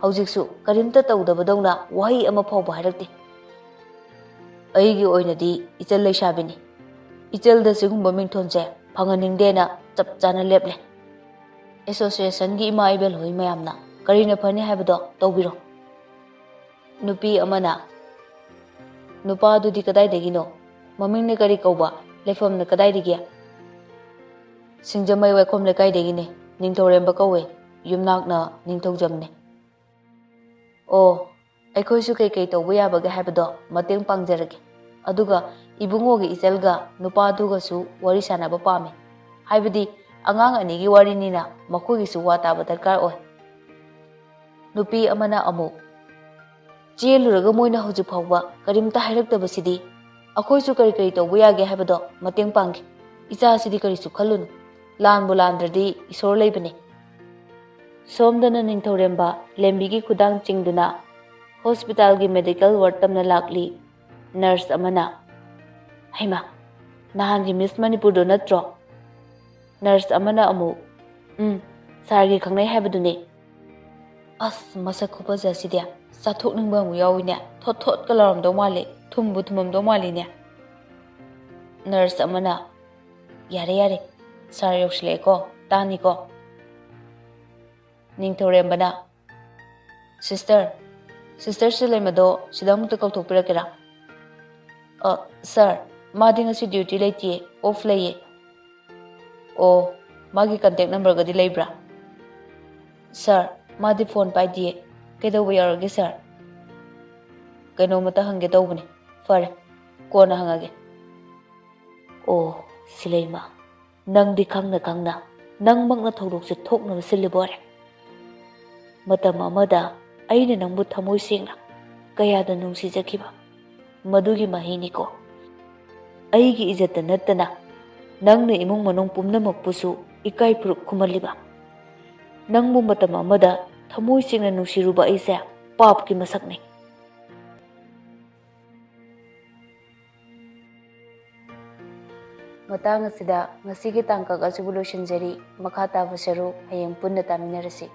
ꯍꯧꯖꯤꯛꯁꯨ ꯀꯔꯤꯝꯇ ꯇꯧꯗꯕꯗꯧꯅ ꯋꯥꯍꯩ ꯑꯃ ꯐꯥꯎꯕ ꯍꯥꯏꯔꯛꯇꯦ꯫ ꯑꯩꯒꯤ ꯑꯣꯏꯅꯗꯤ ꯏꯆꯜ ꯂꯩꯁꯥꯕꯤꯅꯤ꯫ ꯏꯆꯜꯗ ꯁꯤꯒꯨꯝꯕ ꯃꯤꯡꯊꯣꯟꯁꯦ ꯐꯪꯍꯟꯅꯤꯡꯗꯦꯅ ꯆꯞ ꯆꯥꯅ ꯂꯦꯞꯂꯦ꯫ ꯑꯦꯁꯣꯁꯤꯌꯦꯁꯟꯒꯤ ꯏꯃꯥ ꯏꯕꯦꯜ ꯍꯣꯏ ꯃꯌꯥꯝꯅ ꯀꯔꯤꯅ ꯐꯅꯤ ꯍꯥꯏꯕꯗꯣ ꯇꯧꯕꯤꯔꯣ꯫" ꯅꯨꯄꯤ ꯑꯃꯅ, "ꯅꯨꯄꯥꯗꯨꯗꯤ ꯀꯗꯥꯏꯗꯒꯤꯅꯣ? ꯃꯃꯤꯡꯅ ꯀꯔꯤ ꯀꯧꯕ? ꯂꯩꯐꯝꯅ ꯀꯗꯥꯏꯗꯒꯤ?" "ꯁꯤꯡꯖꯃꯩ ꯋꯥꯏꯈꯣꯝ ꯂꯩꯀꯥꯏꯗꯒꯤꯅꯦ, ꯅꯤꯡꯊꯧꯔꯦꯝꯕ ꯀꯧꯋꯦ, ꯌꯨꯝꯅꯥꯛꯅ ꯅꯤꯡꯊꯧꯖꯝꯅꯦ꯫" "ꯑꯣ, ꯑꯩꯈꯣꯏꯁꯨ ꯀꯩꯀꯩ ꯇꯧꯕ ꯌꯥꯕꯒꯦ ꯍꯥꯏꯕꯗꯣ ꯃꯇꯦꯡ ꯄꯥꯡꯖꯔꯒꯦ꯫ ꯑꯗꯨꯒ ꯏꯕꯨꯡꯉꯣꯒꯤ ꯏꯆꯜꯒ ꯅꯨꯄꯥꯗꯨꯒꯁꯨ ꯋꯥꯔꯤ ꯁꯥꯟꯅꯕ ꯄꯥꯝꯃꯤ꯫ ꯍꯥꯏꯕꯗꯤ ꯑꯉꯥꯡ ꯑꯅꯤꯒꯤ ꯋꯥꯔꯤꯅꯤꯅ ꯃꯈꯣꯏꯒꯤꯁꯨ ꯋꯥ ꯇꯥꯕ ꯗꯔꯀꯥꯔ ꯑꯣꯏ꯫" ꯅꯨꯄꯤ ꯑꯃꯅ ꯑꯃꯨꯛ, "ꯆꯦꯜꯂꯨꯔꯒ ꯃꯣꯏꯅ ꯍꯧꯖꯤꯛ ꯐꯥꯎꯕ ꯀꯔꯤꯝꯇ ꯍꯥꯏꯔꯛꯇꯕꯁꯤꯗꯤ꯫ ꯑꯩꯈꯣꯏꯁꯨ ꯀꯔꯤ ꯀꯔꯤ ꯇꯧꯕ ꯌꯥꯒꯦ ꯍꯥꯏꯕꯗꯣ ꯃꯇꯦꯡ ꯄꯥꯡꯒꯦ꯫ ꯏꯆꯥꯁꯤꯗꯤ ꯀꯔꯤꯁꯨ ꯈꯜꯂꯨꯅꯨ꯫ ꯂꯥꯟꯕꯨ ꯂꯥꯟꯗ꯭ꯔꯗꯤ ꯏꯁꯣꯔ ꯂꯩꯕꯅꯤ꯫" ꯁꯣꯝꯗꯅ ꯅꯤꯡꯊꯧꯔꯦꯝꯕ ꯂꯦꯝꯕꯤꯒꯤ ꯈꯨꯗꯥꯡ ꯆꯤꯡꯗꯨꯅ ꯍꯣꯁꯄꯤꯇꯥꯜꯒꯤ ꯃꯦꯗꯤꯀꯦꯜ ꯋꯥꯔꯗ ꯇꯝꯅ ꯂꯥꯛꯂꯤ꯫ ꯅꯔꯁ ꯑꯃꯅ, "ꯍꯩꯃꯥ, ꯅꯍꯥꯟꯒꯤ ꯃꯤꯁ ꯃꯅꯤꯄꯨꯔꯗꯣ ꯅꯠꯇ꯭ꯔꯣ?" ꯅꯔꯁ ꯑꯃꯅ ꯑꯃꯨꯛ, "ꯎꯝ, ꯁꯥꯔꯒꯤ ꯈꯪꯅꯩ ꯍꯥꯏꯕꯗꯨꯅꯦ꯫" "ꯑꯁ, ꯃꯁꯛ ꯈꯨꯐꯖꯁꯤꯗꯤ, ꯆꯥꯊꯣꯛꯅꯤꯡꯕ ꯑꯃꯨꯛ ꯌꯥꯎꯏꯅꯦ, ꯊꯣꯠ ꯊꯣꯠꯀ ꯂꯥꯎꯔꯝꯗꯧ ꯃꯥꯜꯂꯤ, ꯊꯨꯝꯕꯨ ꯊꯨꯝꯃꯝꯗꯧ ꯃꯥꯜꯂꯤꯅꯦ꯫" ꯅꯔꯁ ꯑꯃꯅ, "ꯌꯥꯔꯦ, ꯌꯥꯔꯦ, ꯁꯥꯔ ꯌꯧꯁꯤꯜꯂꯛꯑꯦꯀꯣ, ꯇꯥꯅꯤꯀꯣ꯫ ꯅꯤꯡꯊꯧꯔꯦꯝꯕꯅ, "ꯁꯤꯁꯇꯔ, ꯁꯤꯁꯇꯔ ꯁꯤꯂꯩꯃꯗꯣ ꯁꯤꯗ ꯑꯃꯨꯛꯇ ꯀꯧꯊꯣꯛꯄꯤꯔꯛꯀꯦꯔꯥ?" "ꯑ, ꯁꯥꯔ, ꯃꯥꯗꯤ ꯉꯁꯤ ꯗ꯭ꯌꯨꯇꯤ ꯂꯩꯇꯤꯌꯦ, ꯑꯣꯐ ꯂꯩꯌꯦ꯫" "ꯑꯣ, ꯃꯥꯒꯤ ꯀꯟꯇꯦꯛ ꯅꯝꯕꯔꯒꯗꯤ ꯂꯩꯕ꯭ꯔꯥ?" "ꯁꯥꯔ, ꯃꯥꯗꯤ ꯐꯣꯟ ꯄꯥꯏꯗꯤꯌꯦ꯫ ꯀꯩꯗꯧꯕ ꯌꯥꯎꯔꯒꯦ ꯁꯥꯔ?" "ꯀꯩꯅꯣꯝꯃꯇ ꯍꯪꯒꯦ ꯇꯧꯕꯅꯤ꯫" "ꯐꯔꯦ, ꯀꯣꯟꯅ ꯍꯪꯉꯒꯦ꯫" "ꯑꯣ, ꯁꯤꯂꯩꯃ, ꯅꯪꯗꯤ ꯈꯪꯅ ꯈꯪꯅ ꯅꯪꯃꯛꯅ ꯊꯧꯗꯣꯛꯁꯦ ꯊꯣꯛꯅꯕ ꯁꯤꯜꯂꯤꯕ ꯑꯣꯏꯔꯦ꯫ ꯃꯇꯝ ꯑꯃꯗ ꯑꯩꯅ ꯅꯪꯕꯨ ꯊꯃꯣꯏ ꯁꯦꯡꯅ ꯀꯌꯥꯗ ꯅꯨꯡꯁꯤꯖꯈꯤꯕ, ꯃꯗꯨꯒꯤ ꯃꯍꯩꯅꯤꯀꯣ꯫ ꯑꯩꯒꯤ ꯏꯖꯠꯇ ꯅꯠꯇꯅ ꯅꯪꯅ ꯏꯃꯨꯡ ꯃꯅꯨꯡ ꯄꯨꯝꯅꯃꯛꯄꯨꯁꯨ ꯏꯀꯥꯏ ꯐꯨꯔꯨꯞ ꯈꯨꯝꯍꯜꯂꯤꯕ꯫ ꯅꯪꯕꯨ ꯃꯇꯝ ꯑꯃꯗ ꯊꯃꯣꯏ ꯁꯦꯡꯅ ꯅꯨꯡꯁꯤꯔꯨꯕ ꯑꯩꯁꯦ ꯄꯥꯞꯀꯤ ꯃꯁꯛꯅꯤ꯫" ꯃꯇꯥꯡ ꯑꯁꯤꯗ ꯉꯁꯤꯒꯤ ꯇꯥꯡꯀꯛ ꯑꯁꯤꯕꯨ ꯂꯣꯏꯁꯤꯟꯖꯔꯤ꯫ ꯃꯈꯥ ꯇꯥꯕ ꯁꯔꯨꯛ ꯍꯌꯦꯡ ꯄꯨꯟꯅ ꯇꯥꯃꯤꯟꯅꯔꯁꯤ꯫